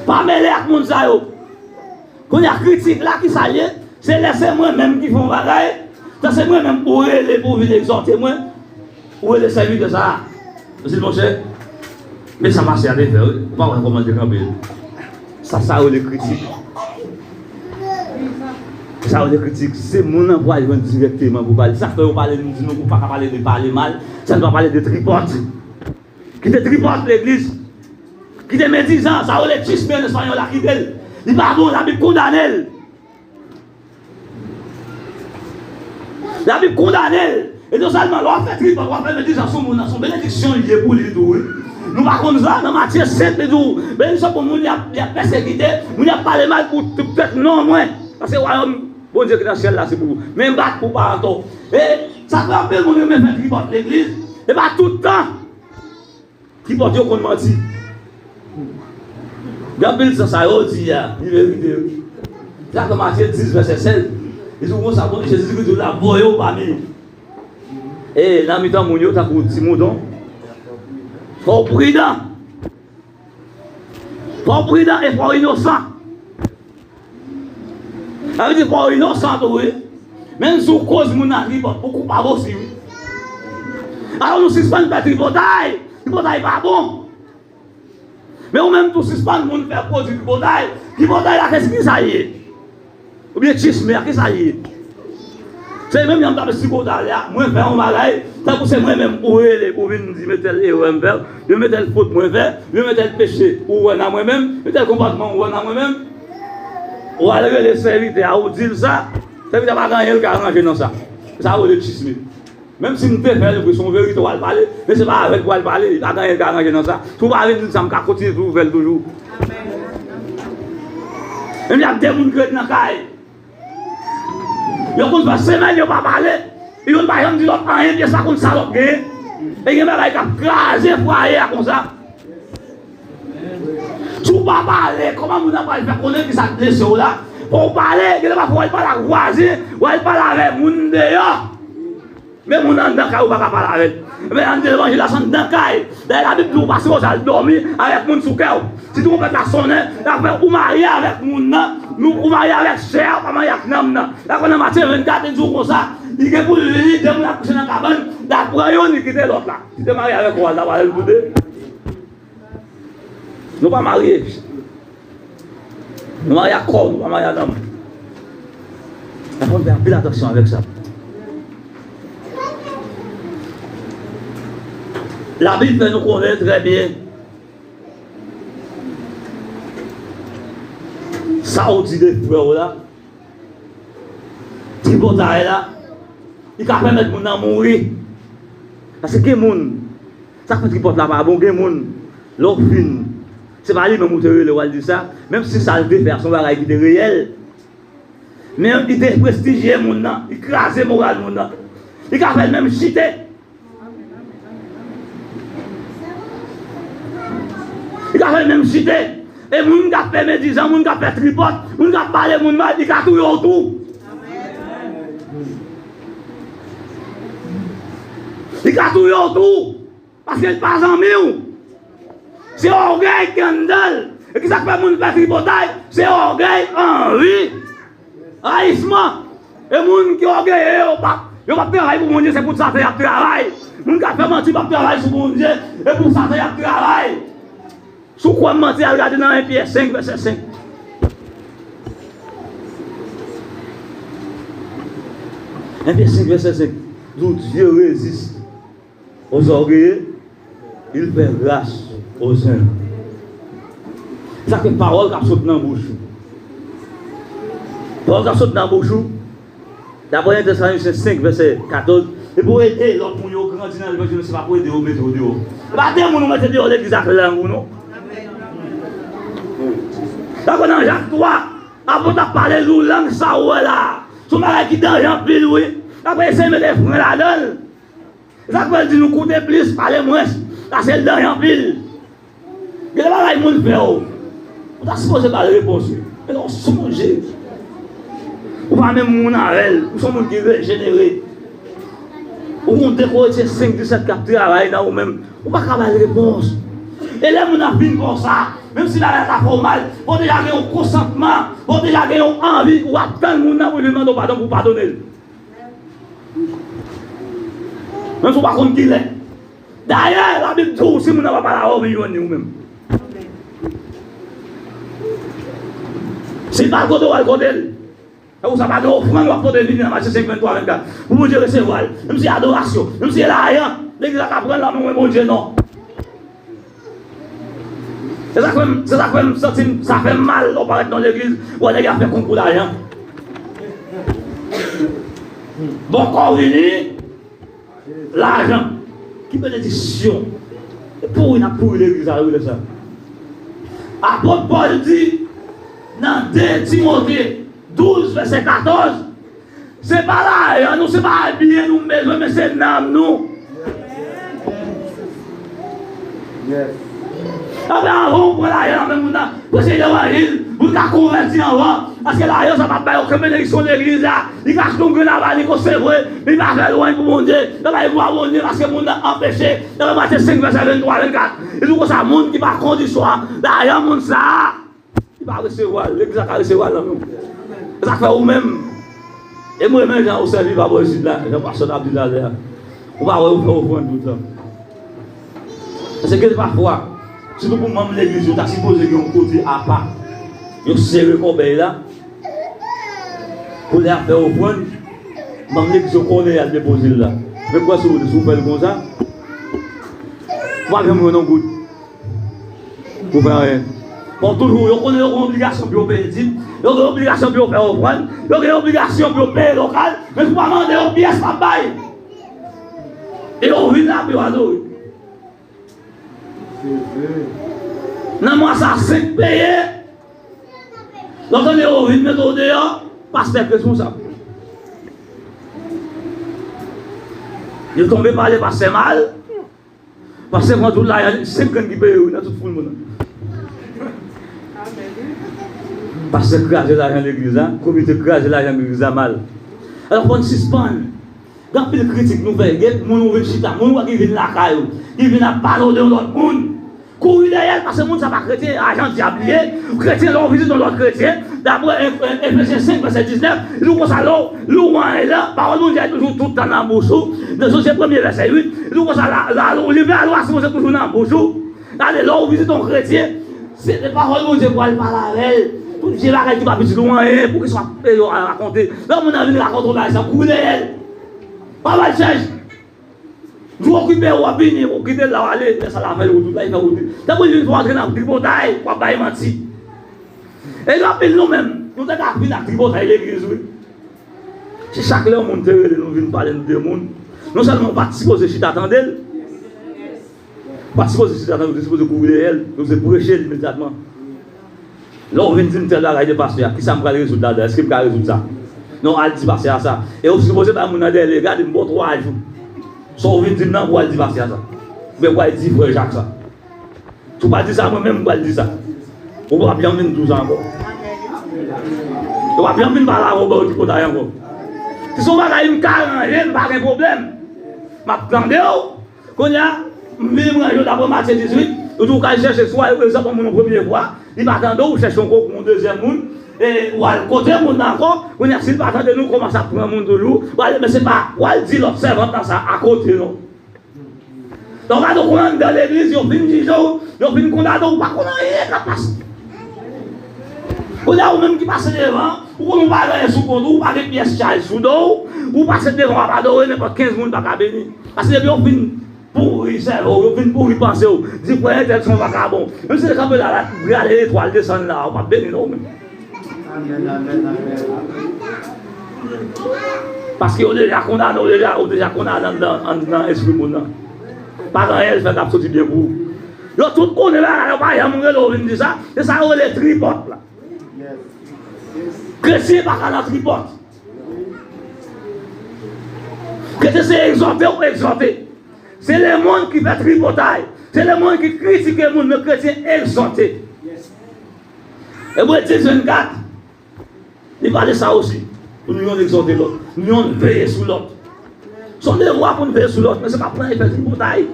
Pa mele ak moun sa yo. Kounye a, kritik la, ki sa l ye? Se lè se mwen menm ki fè yon bagay, tan se mwen menm ou rele pou vin egzòte mwen, ou rele sèvitè sa a. Ou di, monchè, men sa pastè a te fè, wi. Ou pa wè kòman l te kanpe. Sa, sa yo rele kritik. Sa yo rele kritik. Se moun nan pou al jwenn dirèkteman pou pale. Sa k fè yo pale, nou di nou, ou pa ka pale de pale mal, sa n pa pale de tripòt. Kite tripòt legliz. Kite medizan, sa yo rele chisme an espanyòl la, kite l. Li pa bon, Labib kondane l. Labib kondane l. E non sèlman, lè w ap fè tripòt, w ap fè medizan sou moun nan, se yon benediksyon li ye pou li tou, wi. Nou pa konn sa, nan Matye senk, li di w, benediksyon pou moun y ap, y ap pèsekite, moun y ap pale mal pou poutèt non mwen. Paske wayòm Bondye ki nan syèl la, se pou ou. Men bat pou pa atò. E sa fè anpil moun renmen fè tripòt legliz. E pa tout tan. Ki pòt yo konn manti. Gen anpil sa, sa yo di a, li verite wi. Sa nan Matye dis, vèsè sèz. Li di w konsa, bon, Jezi Kris di w l ap voye w pami yo. E nan mitan moun yo, tankou ti mouton. Fò w pridan. Fò w pridan e fò w inosan. Sa vle di fò w inosan tou, wi. Menm si w koz moun nan tripòt, ou koupab osi, wi. Alò nou sispann fè tripotay. Tripotay pa bon. Men ou menm tou sispann moun fè pwodui tripotay. Tripotay la, kèsi ki sa l ye? Oubyen chisme a, ki sa l ye? Se menm jan m t ap esplike w talè a, mwen fè yon bagay, tankou se mwen menm ou rele pou vin di men tèl erè m fè, men tèl fot mwen fè, men tèl peche ou wè nan mwen menm, men tèl konpòtman ou wè nan mwen menm. Ou al rele sèvitè a, ou di l sa, sèvitè a pa gen anyen l ka ranje nan sa. Sa yo rele chisme. Menm si m te fè l vre, se yon verite w al pale, men se pa avè l pou w al pale, li pa gen anyen l ka ranje nan sa. Si w pa vin di m sa, m ka kontinye toujou fè l toujou. Menm jan de moun ki ret nan kay. Yo konn fè semèn yo pa pale. Youn pa janm di lòt anyen, pyès la konn sa lòt genyen. E gen bagay k ap kraze fwaye a konsa. Si w pa pale, kòman moun nan pral fè konnen ki sa k blese w la? Fò w pale, genlè pafwa w al pale ak vwazen, w al pale avè moun deyò. Men moun anndan kay ou pa ka pale avè l. Ebyen, ann di levanjil la se anndan kay. Dayè Labib di w pa sipoze al dòmi avèk moun sou kè w. Si twonpèt la sonnen, l ap fè ou marye avèk moun nan, nou, ou marye avèk chè a, ou pa marye ak nanm nan. L ap fè nan Matye vennkat, li di w konsa, li gen pou li vini, de moun ap kouche nan kabann, l ap pran youn, li kite lòt la. Li te marye avèk ou a, l ap ale l pou de. Nou pa marye. Nou marye ak kò w, nou pa marye ak nanm. Fò n fè anpil atansyon avèk sa. Labib fè nou konnen trè byen sa w di de frè w la, tripotay la, li ka pèmèt moun nan mouri. Paske gen moun, sa k fè tripòt la pa bon, gen moun, lè w fin, se pa li menm ou te rele w al di sa, menm si sa l te fè a se yon bagay ki te reyèl, men li deprestijye moun nan, li kraze moral moun nan, li ka fè l menm chite. Li ka fè l menm chite. E moun k ap fè medizan, moun k ap fè tripòt, moun k ap pale moun mal, li ka touye w tou. Li ka touye w tou. Paske l pa zanmi w. Se ògèy ki anndan l. E kisa k fè moun fè tripotay? Se ògèy, anvi, rayisman. E moun ki ògeye yo p ap, yo p ap travay pou Bondye, se pou Satan y ap travay. Moun k ap fè manti p ap travay sou Bondye, e pou Satan y ap travay. Si w kwè m manti, al gade nan en Pyè senk, vèsè senk. En Pyè senk, vèsè senk. Di w, Dieu résiste aux orgueilleux, il fait grâce aux humbles. Sa k fè pawòl k ap sot nan bouch ou. Pawòl k ap sot nan bouch ou, daprè en Tesalonisyen senk, vèsè katòz, e pou ede lòt moun yo grandi nan levanjil, se pa pou ede yo mete yo deyò. E pa de moun ou mete deyò legliz ak lang ou, non. Daprè nan Jak twa, apot ap pale di w lang sa ou wè la a. Se yon bagay ki danje anpil, wi. Daprè eseye mete fren ladan l. E sa k fè l di nou koute plis, pale mwens, paske l danje anpil. Gen de bagay moun fè w, ou ta sipoze ba l repons, wi. Men lè w sonje, ou pa menm moun avè l, ou se yon moun ki rejenere. Ou gen de Korentyen senk disèt k ap travay nan ou menm, ou pa ka ba l repons. E lè moun nan fin fè w sa, menm si bagay la ta fè w mal, fò w deja gen yon konsantman, fò w deja gen yon anvi, w ap tann moun nan pou l vin mande w padon, pou w padone l. Menm si w pa konn kilè. Dayè, Labib di w, si moun nan pa pale avè w, vin jwenn li ou menm. Si l pa al kote w, al kote l. Tankou sa pa gen ofrann w ap pote vini nan Matye senk, venntwa, vennkat, pou Bondye resevwa l. Menm si adorasyon, menm si lajan, legliz la ka pran l nan men Bondye, non. Se sa k fè m, se sa k fè m santi m, sa fè m mal lè w parèt nan legliz, w wè nèg yo ap fè konkou lajan. Bòkò vini, lajan. Ki benediksyon. E pouri n ap pouri legliz la, wi, lè sa. Apot Pòl di nan de Timote douz, vèsè katòz, se pa lajan nou, se pa byen nou bezwen, men se nanm nou. Apre, anvan ou pran lajan nan men moun nan, preche levanjil, pou l ka konvèti anvan, paske lajan sa p ap bay okenn benediksyon legliz la. Li ka achte yon grenn avanyik, se vre, men li pa fè lwanj pou Bondye, l ap bay glwa Bondye, paske moun nan anpeche. Nan Matye senk, vèsè venntwa, vennkat, li di konsa, moun ki pa kondisyon a, lajan moun sa a, li pa resevwa l, legliz la ka resevwa l nan men w. Se sa k fè ou menm, e m renmen jan ou sèvi pa bò isit la, jan pastè t ap di talè a. Ou pa wè ou fè ofrann tout tan. Paske gen pafwa, sitou pou manm legliz yo, ta sipoze gen yon kote apa. Yo sere kòbèy la. Pou lè y ap fè ofrann, manm legliz yo konnen y al depoze l la. Men kwè si w, si w fè l konsa, ou p ap janm jwenn yon goud. Ou fè anyen. Bon, toujou, yo konnen yo gen obligasyon pou yo peye dim, yo gen obligasyon pou yo fè ofrann, yo gen obligasyon pou yo peye lokal, men si w pa mande yo, pyès p ap bay. E yo vin la pou yo adore. Nan mwa sa, senk peye, lè w tande yo vin mete w deyò, pastè k responsab. Yo tonbe pale pastè mal, pastè pran tout lajan, senk grenn ki peye wi nan tout foul moun nan. Pastè kraze lajan legliz la, komite kraze lajan legliz la mal. Alò fò n sispann. Gen anpil kritik nou fè, gen moun ou vin chita, moun ou wè ki vin lakay ou, ki vin ap pale w de yon lòt moun. Kouri dèyè l, paske moun sa pa kretyen, ajan dyab li ye. Kretyen, lè w vizite yon lòt kretyen, daprè Efezyen senk, vèsè diznèf, li di w konsa, lè w, lè w anyen la, pawòl Bondye a toujou tout tan nan bouch ou. Nan Jozye premye, vèsè uit, li di w konsa, la, la, leve a lwa sipoze toujou nan bouch ou. Gade, lè w vizite yon kretyen, se pawòl Bondye pou al pale avè l. Tout Se bagay ki pa pitit ou anyen, poukisa w ap rakonte? Lè moun nan vin rakonte w bagay sa, kouri dèyè l. Pa ba l chèz. Jou okipe w ap vini, ou kite l la w ale, lè sa l ap fè wout, la l fè wout. Tankou l vin fè w antre nan tripotay, w ap bay manti. E gen anpil nou menm, nou te ka vin ak tripotay legliz, wi. Si chak lè yon moun te rele nou vin pale nou de moun, non sèlman w pa t sipoze chita tande l, ou pa t sipoze chita tande l, ou te sipoze kouri dèyè l, ou te sipoze preche l imedyatman. Lè w vin di m tèl bagay de pastè a, kisa m pral rezoud ladan? Èske m ka rezoud sa? Non, al di pastè a sa. E ou sipoze bay moun nan dèle, gade m ba w twa jou. Sa w vin di m nan pou w al di pastè a sa. Oubyen pou w al di frè Jak sa. Si w pa di sa, mwen menm m pral di sa. Ou p ap janm vin di w sa ankò. Ou p ap janm vin pale avè w bò tripotay ankò. Si se yon bagay m ka ranje, m pa gen pwoblèm. M ap tande w. Kounye a, m vini m ranje w dapre Matye dizuit, ou di w ka al chèche swa, egzanp, yon moun yon premye fwa, li pa tande w, ou chèche yon kòk yon dezyèm moun, e ou al kote moun nan ankò, kounye a, si l pa tande nou, kòmanse ap pran moun toujou, ou ale, men se pa, ou al di lòt sèvant lan sa akote, non. Donk, gade w konn anndan legliz, yo fin jije w, yo fin kondane w, ou pa konn anyen k ap pase. Kounye a, ou menm ki pase devan, ou konn ou pa gen anyen sou kont ou, ou pa gen pyès chaj sou do w, ou pase devan, w ap adore, nenpòt kenz moun pa ka beni. Paske depi yo fin pouri sèvo w, yo fin pouri panse w, di frè entèl se yon vakabon. Menm si l kanpe la, l ap gade letwal desann la, ou p ap beni non ou menm. Amèn, amèn, amèn. Paske yo deja kondane, yo deja, yo deja kondane anndan, anndan espri moun nan. Pa gen anyen l fè k ap soti byen pou ou. Yo tout konnen bagay la, yo pa janm rele w vin di sa. Se sa yo rele tripòt la. Kretyen pa ka nan tripòt. Kretyen se egzòte ou egzòte. Se lemonn ki fè tripotay. Se lemonn ki kritike moun, men kretyen egzòte. Ebre dis vennkat, li pale sa osi. Pou nou yonn egzòte lòt. Nou yonn veye sou lòt. Se yon devwa pou n veye sou lòt, men se pa pou n al fè tripotay.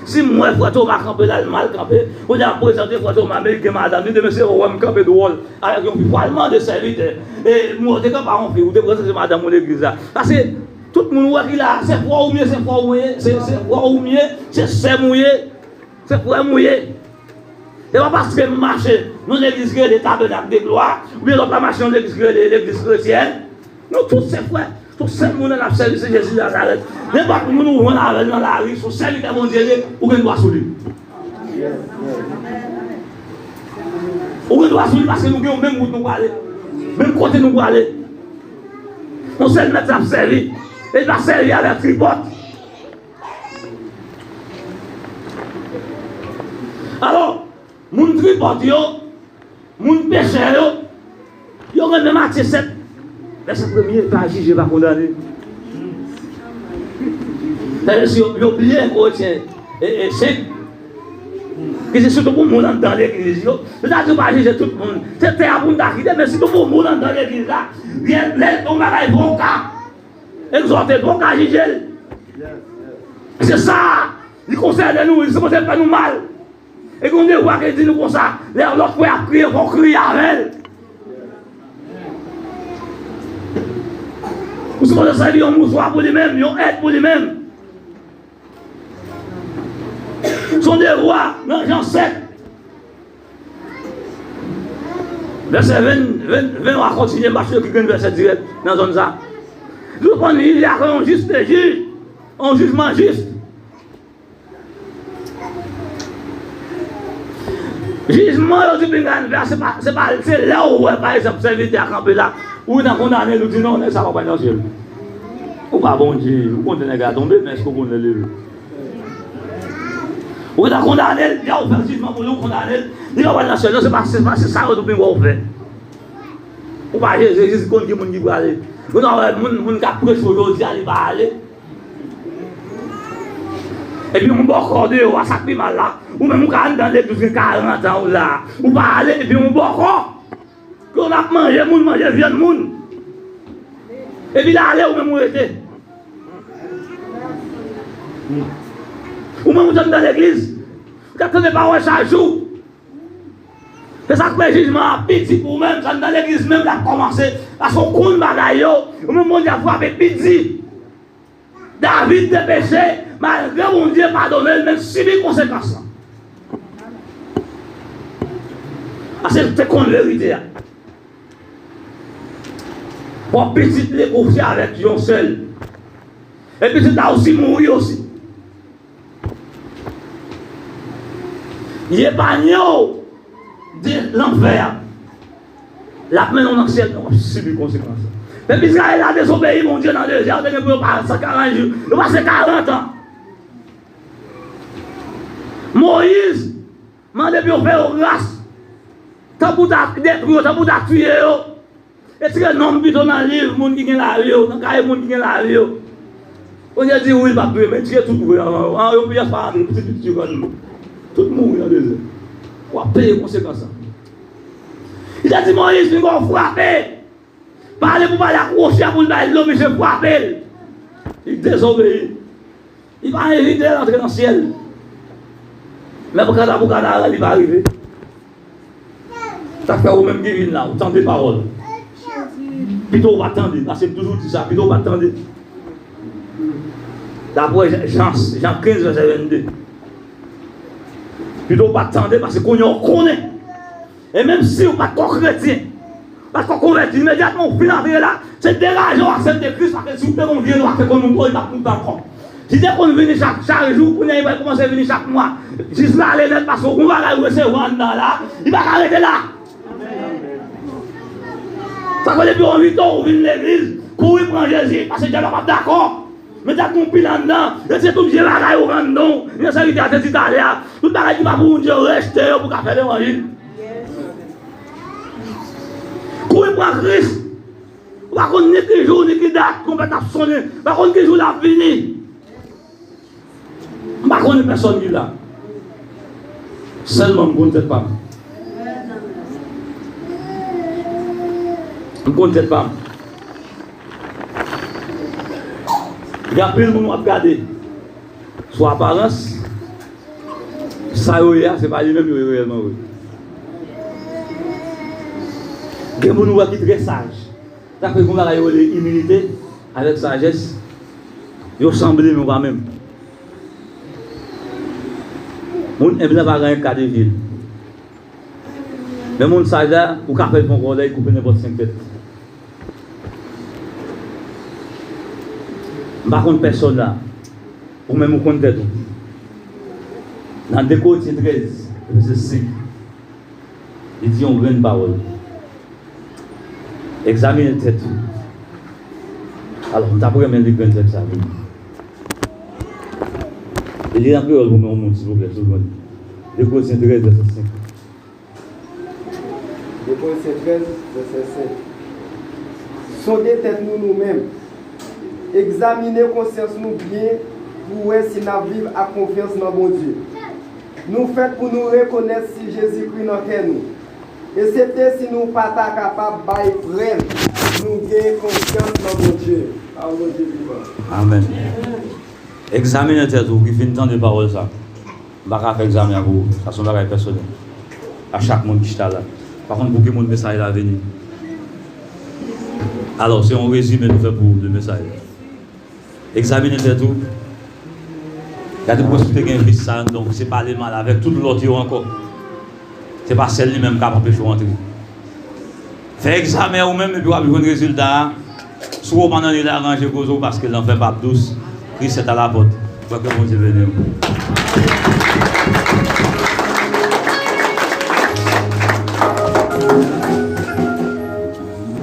Si m wè frè Toma kanpe la, l mal kanpe, kounye a m prezante frè Toma, men li gen madanm li, demen se ou wè m kanpe dwòl avèk yon fi, pral mande sèvitè, e m wè w te kanpe ak yon fi, ou te prezante madanm ou legliz la. Paske tout moun wè ki la, se frè w m ye, se frè w m ye, se, se frè w m ye, se sè m ou ye. Se frè m ou ye. Se pa paske m mache nan legliz ki rele Tabènak de Glwa, oubyen lòt la mache nan legliz ki rele legliz kretyèn. Nou tout se frè. Se yon sèl moun n ap sèvi, se Jezi Nazarèt. Nenpòt moun ou jwenn avè l nan lari, se yon sèvitè Bondye li ye, ou gen dwa sou li. Ou gen dwa sou li paske nou gen yon menm wout nou prale. Menm kote nou prale. Yon sèl mèt n ap sèvi. E l pa sèvi avèk tripòt. Alò, moun tripòt yo, moun pechè yo, yo renmen Matye sèt, vèsè premye, pa jije, pa kondane. Sa vle di yo, yo bliye kretyen e, e senk, ki se sitou pou moun anndan legliz yo. Se ta di yo pa jije tout moun. Se tè a pou n ta kite, men sitou pou moun anndan legliz la, lè, lè yon bagay voka, egzòte, voka jije l. Se sa, li konsène nou, li sipoze fè nou mal. E gen yon devwa ki di nou konsa, lè yon lòt frè ap kriye, fò w kriye avè l. Ou sipoze sèvi yon mouswa pou li menm, yon èd pou li menm. Se yon devwa nan Jan sèt. Vèsè ven, ven, ven a kontinye, m pa sou ki gen vèsè dirèk nan zòn sa. Li konn jije ak yon jis de jij, yon jijman jis. Jijman yo di pinga n fè a, se pa, se pa, se lè ou wè, pa egzanp, sèvitè a kanpe la, ou nan kondane l, ou di, "Non, nèg sa pa pral nan syèl." Ou pa Bondye, ou konn lè nèg la tonbe, men èske ou konn lè l leve? Ou gentan kondane l, lè ou fè jijman pou li, ou kondane l, li pa pral nan syèl, non, se pa, se pa, se sa yo di w pinga w fè. Ou pa Jezi, Jezi konn ki moun ki prale. Ou ta wè moun, moun k ap preche w jodi a, li pa ale. Epi yon bòkò deyò a, sa k pi mal la, ou menm ou ka anndan legliz gen karant an ou la, ou pa ale, epi yon bòkò ke w ap manje moun, manje vyann moun. Epi l ale, ou menm ou rete. Ou menm ou t anndan legliz, ou t ap tande pawòl chak jou. Se sa k fè jijman an pi di pou ou menm, sa anndan legliz menm l ap kòmanse. Paske w konn bagay yo, ou menm Bondye ap frape pi di. David te peche, malgre Bondye padone l, men l sibi konsekans lan. Paske l te konn verite a. Fò pitit li kouche avèk yon sèl. E pitit la osi mouri osi. Li epanye w de lanfè a. L ap mennen w nan syèl, men w ap sibi konsekans la. Pèp Izrayèl la dezobeyi Bondye nan dezè a, yo te gen pou yo pase karant jou, yo pase karant an. Moyiz mande pou yo fè yo ras, tanpou ta detwi yo, tanpou ta tiye yo. Retire non m pito nan liv moun ki gen lavi yo, nan kay moun ki gen lavi yo. Bondye di wi, l p ap touye, men tire tout vre anvan yo. An, yo piyas pa rantre, pitit pitit yo pral mouri. Tout mouri nan dezè. W ap peye konsekans lan. Li te di Moyiz, vin gon frape. Pale pou pale ak woche a pou l bay dlo, misye frape l. Li dezobeyi. Li pa envite l antre nan syèl. Men pou kata pou kata, li pa rive. Sa k fè ou menm ki vin la, ou tande pawòl. Pito ou pa t tande, paske m toujou di sa, pito ou pa t tande. Daprè Jan, Jan, Jan kenz, vèsè vennde. Pito ou pa t tande, paske kounye a ou konnen. E menm si ou pa t ko kretyen, pa t ko konvèti, imedyatman ou fin antre la, se degaje w aksepte Kris, paske si w te gon vye nwa te konn moute w, li p ap moute ankò. Si te konn vini chak, chak jou, kounye a li pral kòmanse vini chak mwa. Jis l ale nèt, paske w gon bagay ou resevwa anndan la, li pa ka rete la. Sa fè depi yo envite w vin legliz, kouri pran Jezi, paske dyab la p ap dakò. Men dat nou pil anndan, retire tout vye bagay ou anndan w. Yon seri de a te di talè a, tout bagay ki pa pou Bondye yo rejte yo pou ka fè levanjil. Kouri pran Kris. Ou pa konn ni ki jou ni ki dat twonpèt ap sonnen. Ou pa konn ki jou l ap vini. M pa konnen pèsòn ki la. Sèlman m konn tèt pa m. M konn tèt pa m. Gen anpil moun w ap gade sou aparans, sa yo ye a, se pa li menm yo ye reyèlman vre. Gen moun ou wè ki trè saj. Sa fè gon bagay yo rele imilite avèk sajès, yo sanble men yo pa menm. Moun enb la pa gen ka devye l. Men moun saj la, ou ka fè l fè yon kòlèy, koupe nenpòt senk tèt. M pa konn pèsòn la. Ou menm ou konn tèt ou. Nan de Korentyen trèz, vèsè senk, li di yon grenn pawòl. Egzamine tèt ou. Alò, m t ap renmen li grenn tèt sa vini. E li an kreyòl pou mwen, yon moun, silvouplè, si w jwenn li. De Korentyen trèz, vèsè senk. De Korentyen trèz, vèsè senk. Sonde tèt nou nou menm. Egzamine konsyans nou byen pou wè si n ap viv ak konfyans nan Bondye. Nou fèt pou nou rekonèt si Jezikri nan kè nou, eksepte si nou pa ta kapab bay prèv nou gen konfyans nan Bondye. Pawòl Bondye vivan. Amèn. Egzamine tèt ou ki fin tande pawòl sa. M pa ka fè egzamen an pou ou. Sa se yon bagay pèsonèl. A chak moun ki chita la. Pa konn pou ki moun mesaj la vini. Alò, se yon rezime nou fè pou ou de mesaj la. Egzamine tèt ou. Gade pou wè si w te gen vis sa anndan w, se pale mal avèk tout lòt yo ankò. Se pa sèl li menm k ap anpeche w antre. Fè egzamen ou menm epi w ap jwenn rezilta a. Si w pa nan li la, ranje koze w paske lanfè p ap dous. Kris sèt a la pòt. Mwen ke Bondye beni w.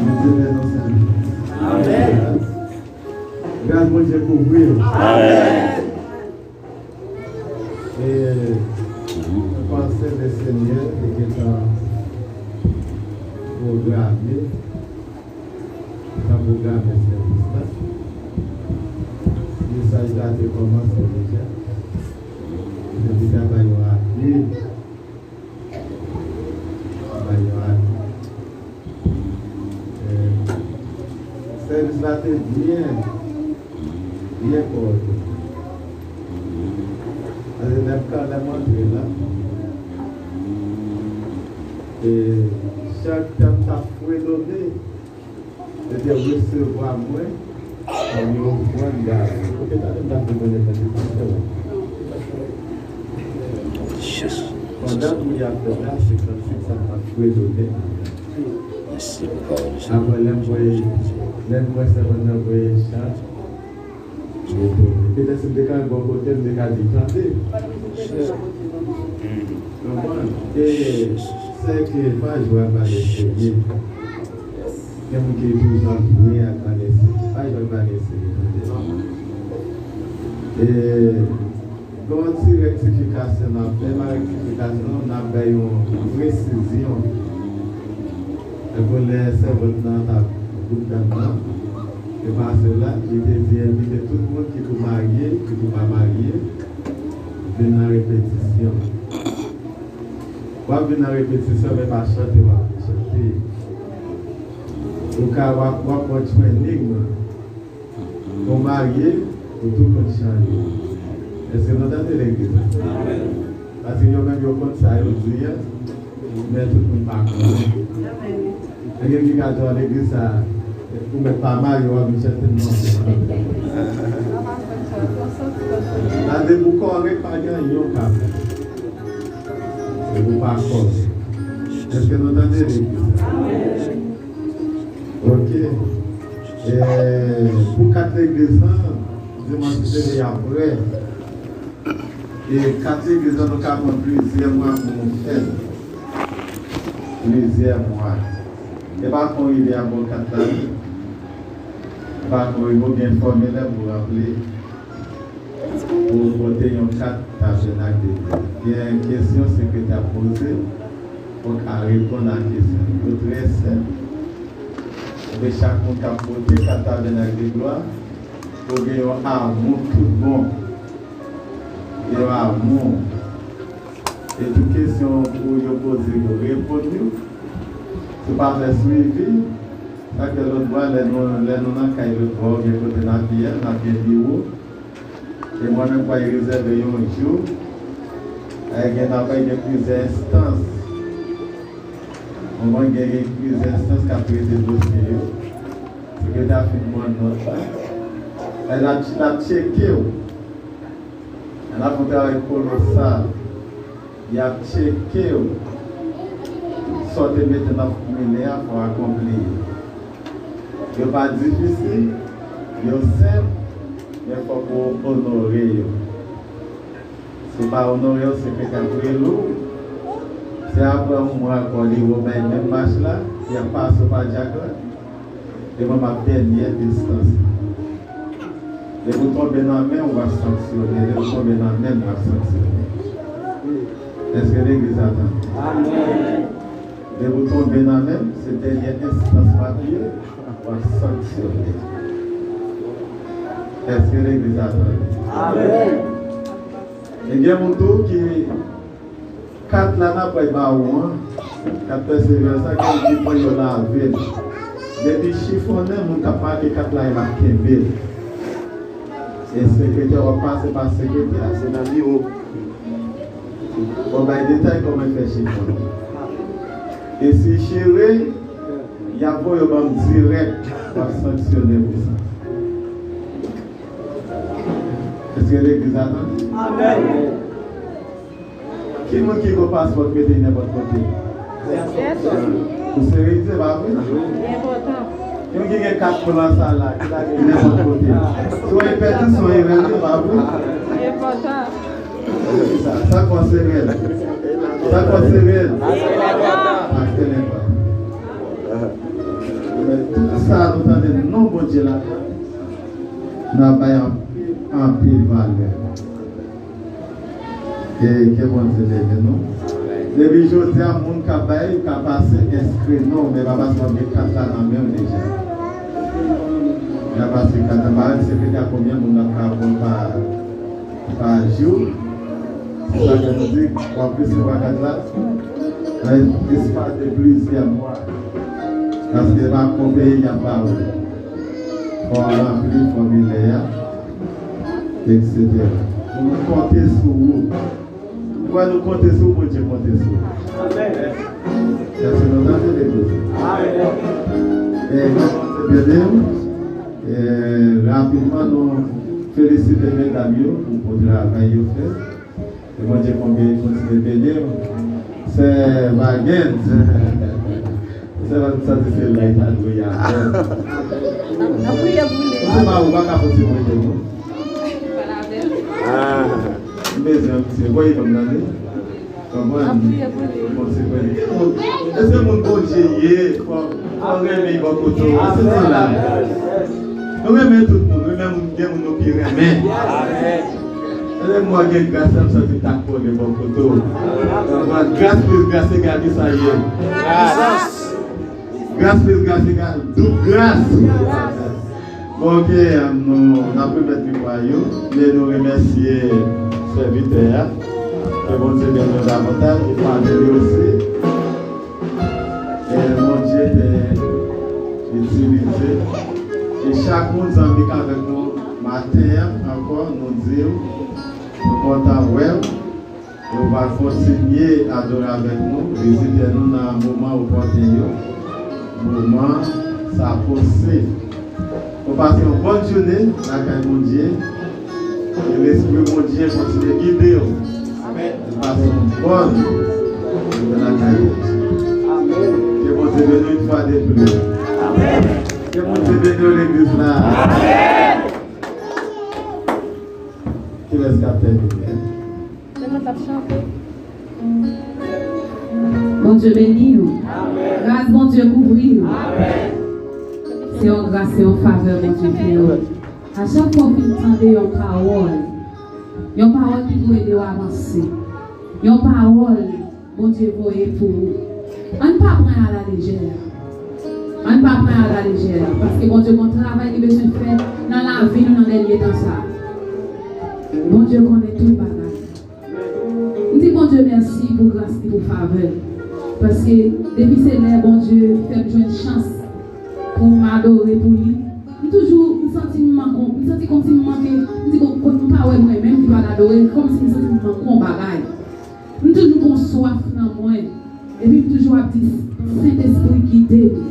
Bondye beni w, sè. Amèn. Gras Bondye kouvri w. Amèn. E panse Lesenyè te gentan pwograme, te pwograme sèvis la. Mesaj la te kòmanse deja. Epi ta bay yon apil. Bay yon apil. Eh, sèvis la te byen, byen kowòdone. Paske lè m ka, lè m antre la, eh, chak tan m t ap fredone, yo te resevwa mwen kòm yon grann dam. Kote tande m t ap di mwen, pastè, pandan kounye a fèt la, se kantik sa m t ap fredone. Mèsi pou pawòl ou, Senyè. Apre lè m voye, Lè m wè sèvant nan voye chat, m etone. Petèt si m te ka bò kote, m te ka di, "Tande." Konprann? E sè ke pa jwe ak bagay serye. Gen moun ki toujou ap jwe ak bagay serye. Pa jwe ak bagay serye, tande. E Gon ti rektifikasyon n ap fè, pa rektifikasyon non, n ap bay yon presizyon. Tankou lè sèvant nan t ap bout dam nan, e pastè la, li te di envite tout moun ki pou marye, ki pou pa marye, vin nan repetisyon. W ap vin nan repetisyon, men pa chante w ap chante. Ou ka, w ap, w ap pran training nan. Ou marye, ou tou konn chante. Èske nou tande legliz la? Paske yo menm yo konn sa yo di a, men tout moun pa konnen. Gen ki ka di w legliz sa, ou mèt pa marye, w ap vin chante non. Sa depi w kòrèk, pa gen anyen w ka fè. Depi w pa kòrèk. Èske nou tande legliz la? Ok. E, pou kat legliz lan, dimanch ki vini apre, e kat legliz lan, nou ka pran plizyè mwa pou nou fè l. Plizyè mwa. E pa kon rive a bon kat la, non. E pa kon rive, ou gen fòmilè pou ranpli. Pou pote yon kat tabènak de Dye. Gen kesyon sekretè ap poze, fòk a reponn a kesyon yo trè senp. Epi chak moun k ap pote kat tabènak de glwa, fò gen yon amou tout bon. Gen yon amou. E tout kesyon pou yo poze yo, reponn yo. Si w pa fè swivi, sa k fè lòt bò a, lè nou, lè nou nan kay lòt bò a, oubyen kote n ap ye a, n ap gen biwo. E mwen menm pral rezève yon jou. Ay gen, n ap gen plizyè enstans. Mwen gen, gen plizyè enstans k ap trete dosye yo. Sekretè a fin pran nòt la. Ay l ap, l ap tcheke w. L ap fè yon travay kolosal. Y ap tcheke w. Sa w te mete nan fòmilè a, fò w akonpli yo. Yo pa difisil, yo senp, men fòk ou onore yo. Si w pa onore yo, se pete ap rele w. Se apre yon mwa ankò li remèt menm mach la, y ap pase w pa djak la. E mwen m ap dènyè enstans la. Depi w tonbe nan men, w ap sanksyone. Depi w tonbe nan men, w ap sanksyone. Èske legliz la tande? Amèn. Depi w tonbe nan men, se dènyè enstans w ap ye, w ap sanksyone. Èske legliz la tande? Amèn. E gen moun tou ki kat la n ap bay ba ou an, kat pèseverans la, gen moun ki pran yo lave l. Depi chifonnen, moun k ap make kat la, yo ap kenbe l. E sekretè, w ap pase pa sekretè a, se nan biwo. Bon, bay detay kòman fè chifonnen. E si chire, y ap voye yo ban m dirèk, w ap sanksyone pou sa. Èske legliz la tande? Amèn. Ki moun ki gon paspò k mete nenpòt kote? Ou serye, se pa vre? Ki moun ki gen kat plan sa la, ki lage nenpòt kote? Se yon pèdi, se yon erè, se pa vre? Sa, sa k fè w serye? Sa k fè w serye? Pastè nenpòt. Men tout sa nou tande non Bondye la, n ap bay anpil, anpil valè. Ke, ke Bondye beni nou. Depi jodi a, moun k ap bay, ka pase enskri non, men pa paske w ap gen kat la nan men w deja. Y ap pase kat la, pa wè sekretè a konbyen moun n ap ka pran pa, pa jou. Se sa ke nou di, w ap resevwa kat la nan espas de plizyè mwa. Paske pa konbyen y ap ba ou. Fò w ranpli fòmilè a, etsetera. Pou nou konte sou ou. Pou nou konte sou ou, Bondye konte sou ou. Amèn. Èske nou tande legliz? Amèn. E, Bondye beni w. E, rapidman, nou felisite medam yo pou bon travay yo fè. Ke Bondye konbyen kontinye beni w. Sè Vagens. Sè Vagens santi se la li ta dwe y avè l. Lapriyè boule. Ou se pa ou pa ka fè ti mwen de non. Ah. M bezwen yon ti voye ban m tande. Konprann? Lapriyè boule. Bon, se vre. Èske moun Bondye ye? Fò, fò renmen bò kote w. Se sa la. Nou renmen tout moun. Nou renmen moun, gen moun nou pi renmen. Lè m wè gen gras, sa m santi tak kole bò kote w. Konprann? Gras plis gras egal ki sa ye. Gras. Gras plis gras egal doub gras. Bon, ok, nou, n ap remèt mikwo a yo, men nou remèsye sèvitè a. Ke Bondye beni w davantaj, e fanmi li osi. E Bondye te itilize. E chak moun, zanmi k avèk nou maten an, ankò, nou di w, nou kontan wè w. E w va kontinye adore avèk nou, vizite nou nan moman opòten yo. Moman sa posib. Ou pase yon bòn jounen lakay Bondye. E Lespri Bondye kontinye gide w. Amèn. Ou pase yon bòn jounen lakay Bondye. Amèn. Ke Bondye beni w yon fwa de plis. Amèn. Ke Bondye beni w legliz la. Amèn. Kilès k ap tèmine? Se mwen k ap chante. Bondye beni w. Gras Bondye kouvri w. Se yon gras, se yon favè Bondye fè w. A chak fwa w fin tande yon pawòl, yon pawòl ki pou ede w avanse, yon pawòl Bondye voye pou ou. Ann pa pran alalejè. Ann pa pran alalejè, paske Bondye gen yon travay li bezwen fè nan lavi nou nan dènye tan sa a. Bondye konnen tout bagay. M di Bondye mèsi pou gras li, pou favè l. Paske depi se lè Bondye fè m jwenn chans pou m adore pou li, m toujou, m santi m manke, m santi kòmsi m manke, m di, "Bon, kot m pa wè mwen menm ki pral adore, kòmsi m santi m manke yon bagay." M toujou gon swaf nan mwen, epi m toujou ap di, "Sentespri, gide m."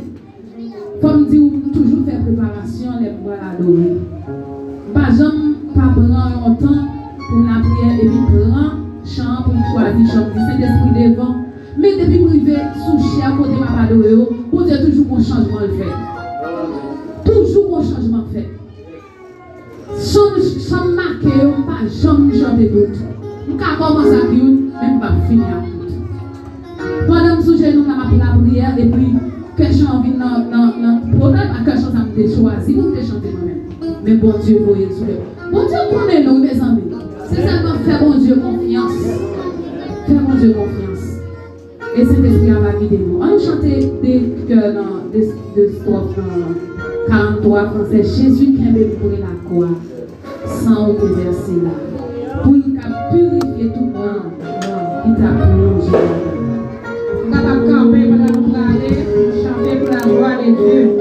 Fò m di w, m toujou fè preparasyon lè m pral adore. M pa janm pa pran yon tan pou m lapriyè, epi m pran chan an pou m chwazi chan, m di, "Sentespri, devan." Men depi m rive sou chè kote m ap adore yo, Bondye toujou gon chanjman l fè. Toujou gon chanjman k fèt. Chan, chan m make yo, m pa janm chante tout. M ka kòmanse ak youn, men m p ap fini ak tout. Pandan m sou jenou m la, m ap lapriyè, epi kè chan an vin nan, nan, nan, pwoblèm a kè chan sa m te chwazi pou m te chante mwen menm. Men Bondye voye l sou kè m. Bondye konnen nou, wi, mezanmi. Se sèlman fè Bondye konfyans. Fè Bondye konfyans. E Sentespri a va gide nou. Ann chante de kè nan, de, de estròf nan karannntwa fransè, Jezi kenbe m pre lakwa, san ou te vèse la, pou l ka pirifye tout nan ki ta plonje ladan. Nou kapab kanpe pandan nou prale, nou chante pou la glwa de Dye.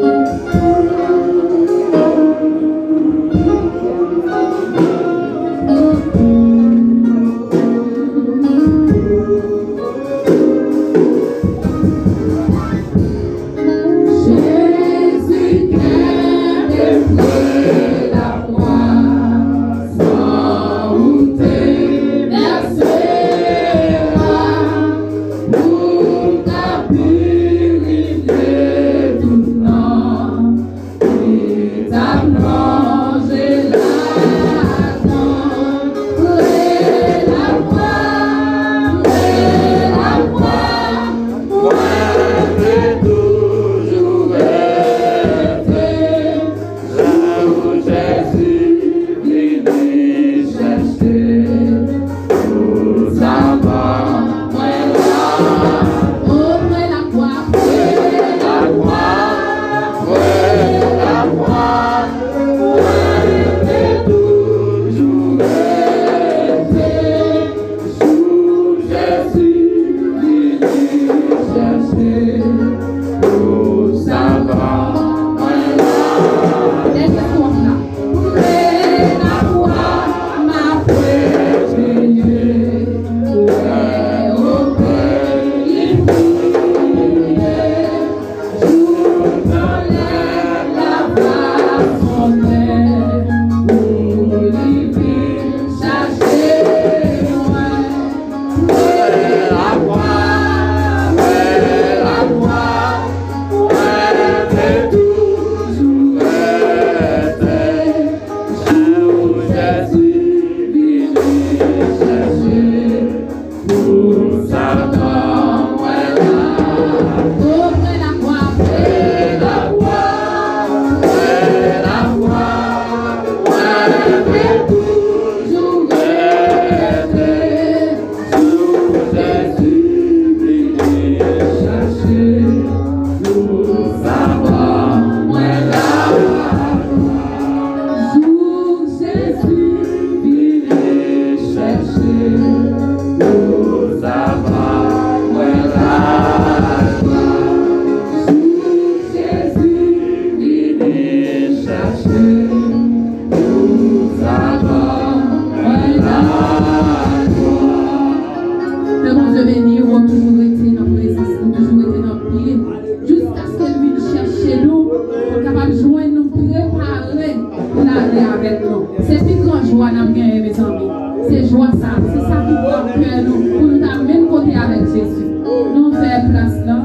Jwa sa, se sa ki pran kè nou pou nou ta menm kote avèk Jezi. Nou fè plas lan,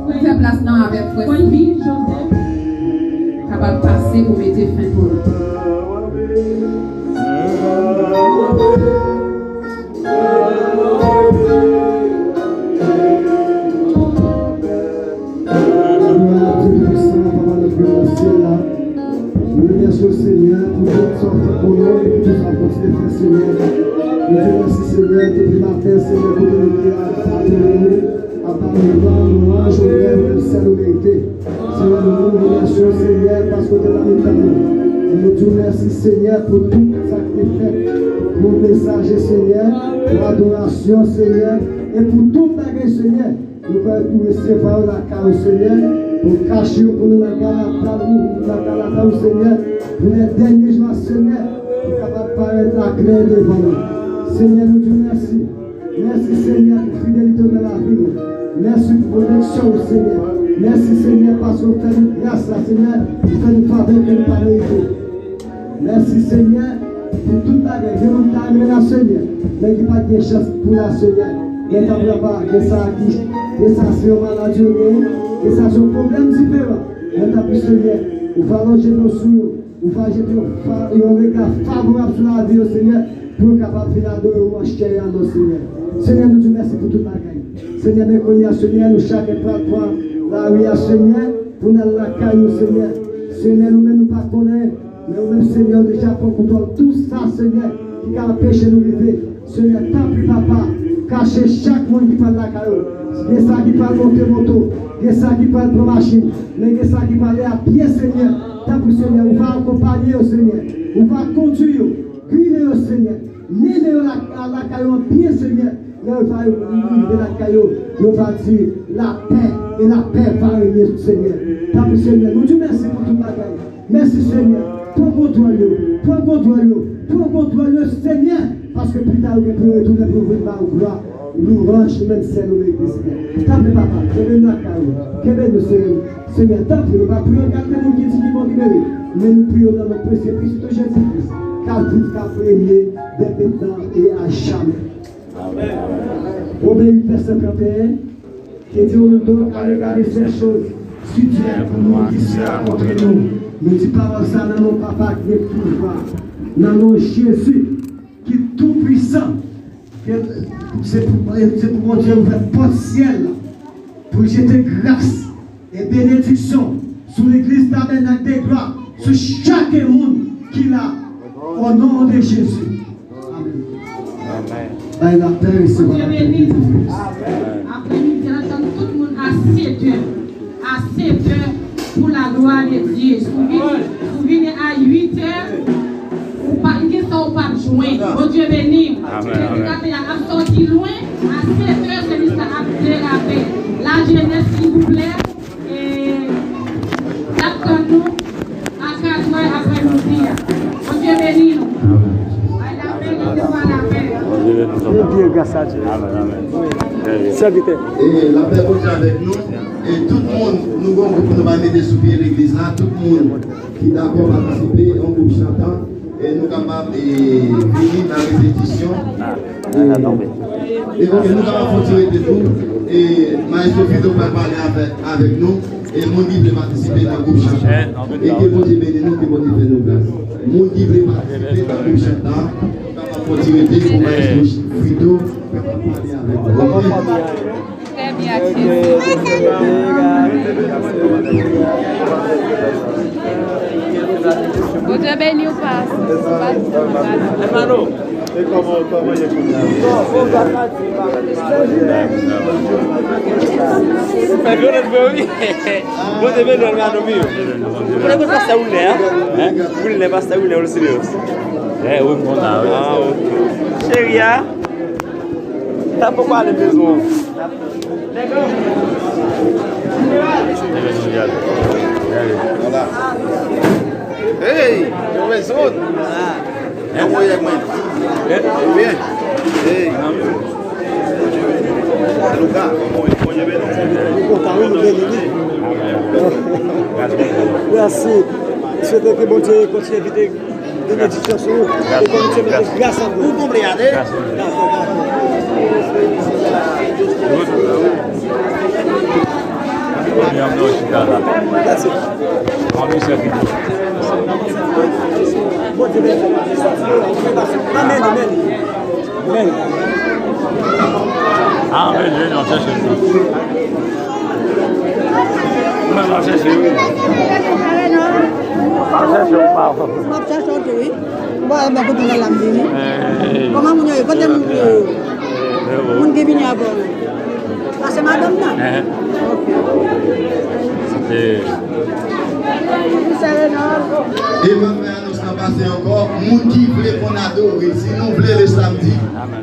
nou fè plas lan avèk frè Steve kapab pase pou mete fen pou nou. Glwa a Dye Toupisan, Papa nou ki nan syèl la. Nou remèsye w, Senyè, pou tout sa w fè pou nou e pou tout sa w kontinye fè, Senyè. Nou di w mèsi, Senyè, depi maten, Senyè, kote nou te a, adore w, ap ba w glwa, lwanj, onè, menm sèl ou merite. Senyè, nou, nou remèsye w, Senyè, paske w te nan mitan nou. E nou di w mèsi, Senyè, pou tout sa ki te fèt, pou mesaje, Senyè, pou adorasyon, Senyè, e pou tout bagay, Senyè. Nou pral tou resevwa yo lakay ou, Senyè. Ou kache yo pou nou nan gala tab ou, nan gala tab ou, Senyè. Pou lè dènye jou a, Senyè, pou kapab parèt aklè devan nou. Senyè, nou di w mèsi. Mèsi, Senyè, pou fidelite w nan lavi nou. Mèsi pou pwoteksyon ou, Senyè. Mèsi, Senyè, paske w fè nou gras la, Senyè. Ou fè nou favè ke nou pa merite. Mèsi, Senyè, pou tout bagay. Gen moun ki ta renmen la, Senyè, men ki pa t gen chans pou la, Senyè. Gen tanpri, papa, gen sa ki, gen sa se yon maladi yo genyen, gen sa se yon pwoblèm diferan. Men tanpri, Senyè, ou va lonje men w sou yo, ou va jete yon fa-, yon rega favorab sou lavi yo, Senyè, pou yo kapab vin adore w an chè e an non, Senyè. Senyè, nou di w mèsi pou tout bagay. Senyè, men kounye a, Senyè, nou chak pral pran lari a, Senyè, pou n al lakay nou, Senyè. Senyè, nou menm nou pa konnen, men ou menm, Senyè, ou deja pran kontwòl tout sa, Senyè, ki ka anpeche nou rive. Senyè, tanpri, papa, kache chak moun ki pral lakay ou. Gen sa ki pral monte moto, gen sa ki pral pran machin, men gen sa ki pral ale a pye, Senyè. Tanpri, Senyè, ou va akonpaye yo, Senyè. Ou va kondui yo, gide yo, Senyè. Mennen yo la-, a lakay ou an byen, Senyè. Lè yo va rive lakay yo, yo va di, lapè, e lapè va renye, Senyè. Tanpri, Senyè, nou di w mèsi pou tout bagay. Mèsi, Senyè. Pran kontwòl yo, pran kontwòl yo, pran kontwòl yo, Senyè. Paske pita yo gen pou yo retounen pou yo vin ba w glwa, lwanj, menm sèl ou merite, Senyè. Tanpri, papa, kenbe n lakay ou, kenbe nou, Senyè. Senyè, tanpri, nou pa priye yon kalite moun ki di ki bon ki meri, men nou priye w nan non presye Kris, Jezi Kris, k ap viv, k ap renye dès maintenant et à jamais. Amèn. Pwovèb uit, vèsè trannteyen, ki di nou, donc, à l'égard de ces choses, si Dieu est pour nous, qui sera contre nous? Nou di pawòl sa nan non Papa ki gen pouvwa, nan non Jezi ki tou pwisan, ke se pou, se pou Bondye ouvè pòt syèl la, pou l jete gras e benediksyon sou legliz Tabènak de Glwa, sou chak moun ki la, o non de Jezi. Amèn. Bay lapè, resevwa lapè de Dye. Aprè midi a, tann tout moun a sèt è. A sèt è pou la glwa de Dye. Si w vini, si w vini a uit è, ou pa, gen sa ou p ap jwenn. Bondye beni w. Amèn, amèn. Predikatè a ap sòti lwen. A sèt è, sèvis la ap derape. Lajenès, silvouplè. E n ap tann nou a kat è aprè midi a. Bondye beni nou. Bay lapè, resevwa lapè. Bondye beni nou. Byen, gras a Dye. Amèn, amèn. Sèvitè. E lapè Bondye avèk nou. E tout moun, nou gon gwoup pou nou va mete sou pye legliz la. Tout moun ki dakò patisipe, yon gwoup chantan. E nou kapab, e, vini nan repetisyon. E, e, ok, nou kapab fè yon ti rete tou. E, Maestro Fido pral pale avèk, avèk nou. E moun ki vle patisipe nan gwoup chantan. E ke Bondye beni nou, ke Bondye fè nou gras. Moun ki vle patisipe nan gwoup chantan, nou kapab fè yon ti rete pou Maestro Fido kapab pale avèk nou. Ok? Trè byen, ak Jezi. Bondye beni w, pas. Pas. Hermano, e kòman, kòman ye kounye a? Ou fè grann vre, wi. Bondye beni w, hermano mío. Ou konnen pastè Wilner, hein? Wilner, pastè Wilner, Wilner Silverius. Eh, wi, m konn la, wi. Ah, ok. Cheri a. Sa poko ale bezwen. Voilà. Hey, move zòn. Yon mwen. Byen. Hey. Luka. Mèsi. Swete ke Bondye kontinye kite Benediksyon sou ou. E kòm se mete gras an ou. Ou konpre a de. Gras an ou. Dakò, dakò. Mèsi. Bondye benediksyon. Amèn, amèn. Amèn. Ah, men, men, non, chèche l. Men, non, chèche, wi. Pa chèche, ou pa. M ap chèche w tou, wi. Bon, e ben, kote la, la, m vini. Eh, kòman moun yo ye? Kote moun yo ye? Eh, oh. Moun ki vini avè w. Ah, se madanm nan? Eh. Ok. Eh. Sa fè anons lan pase ankò. Moun ki vle konn adore, si nou vle le samdi,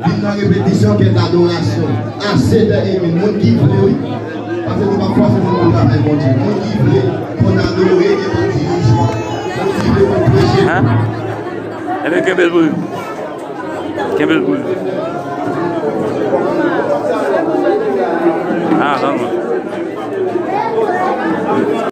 vin nan repetisyon kèt adorasyon a sèt è edmi. Moun ki vle, wi. Paske nou pa fòse moun pou travay Bondye. Moun ki vle konn adore, gen pou dirije. Moun ki vle konn preche. Hein? Ebyen, kenbe l pou li. Kenbe l pou li.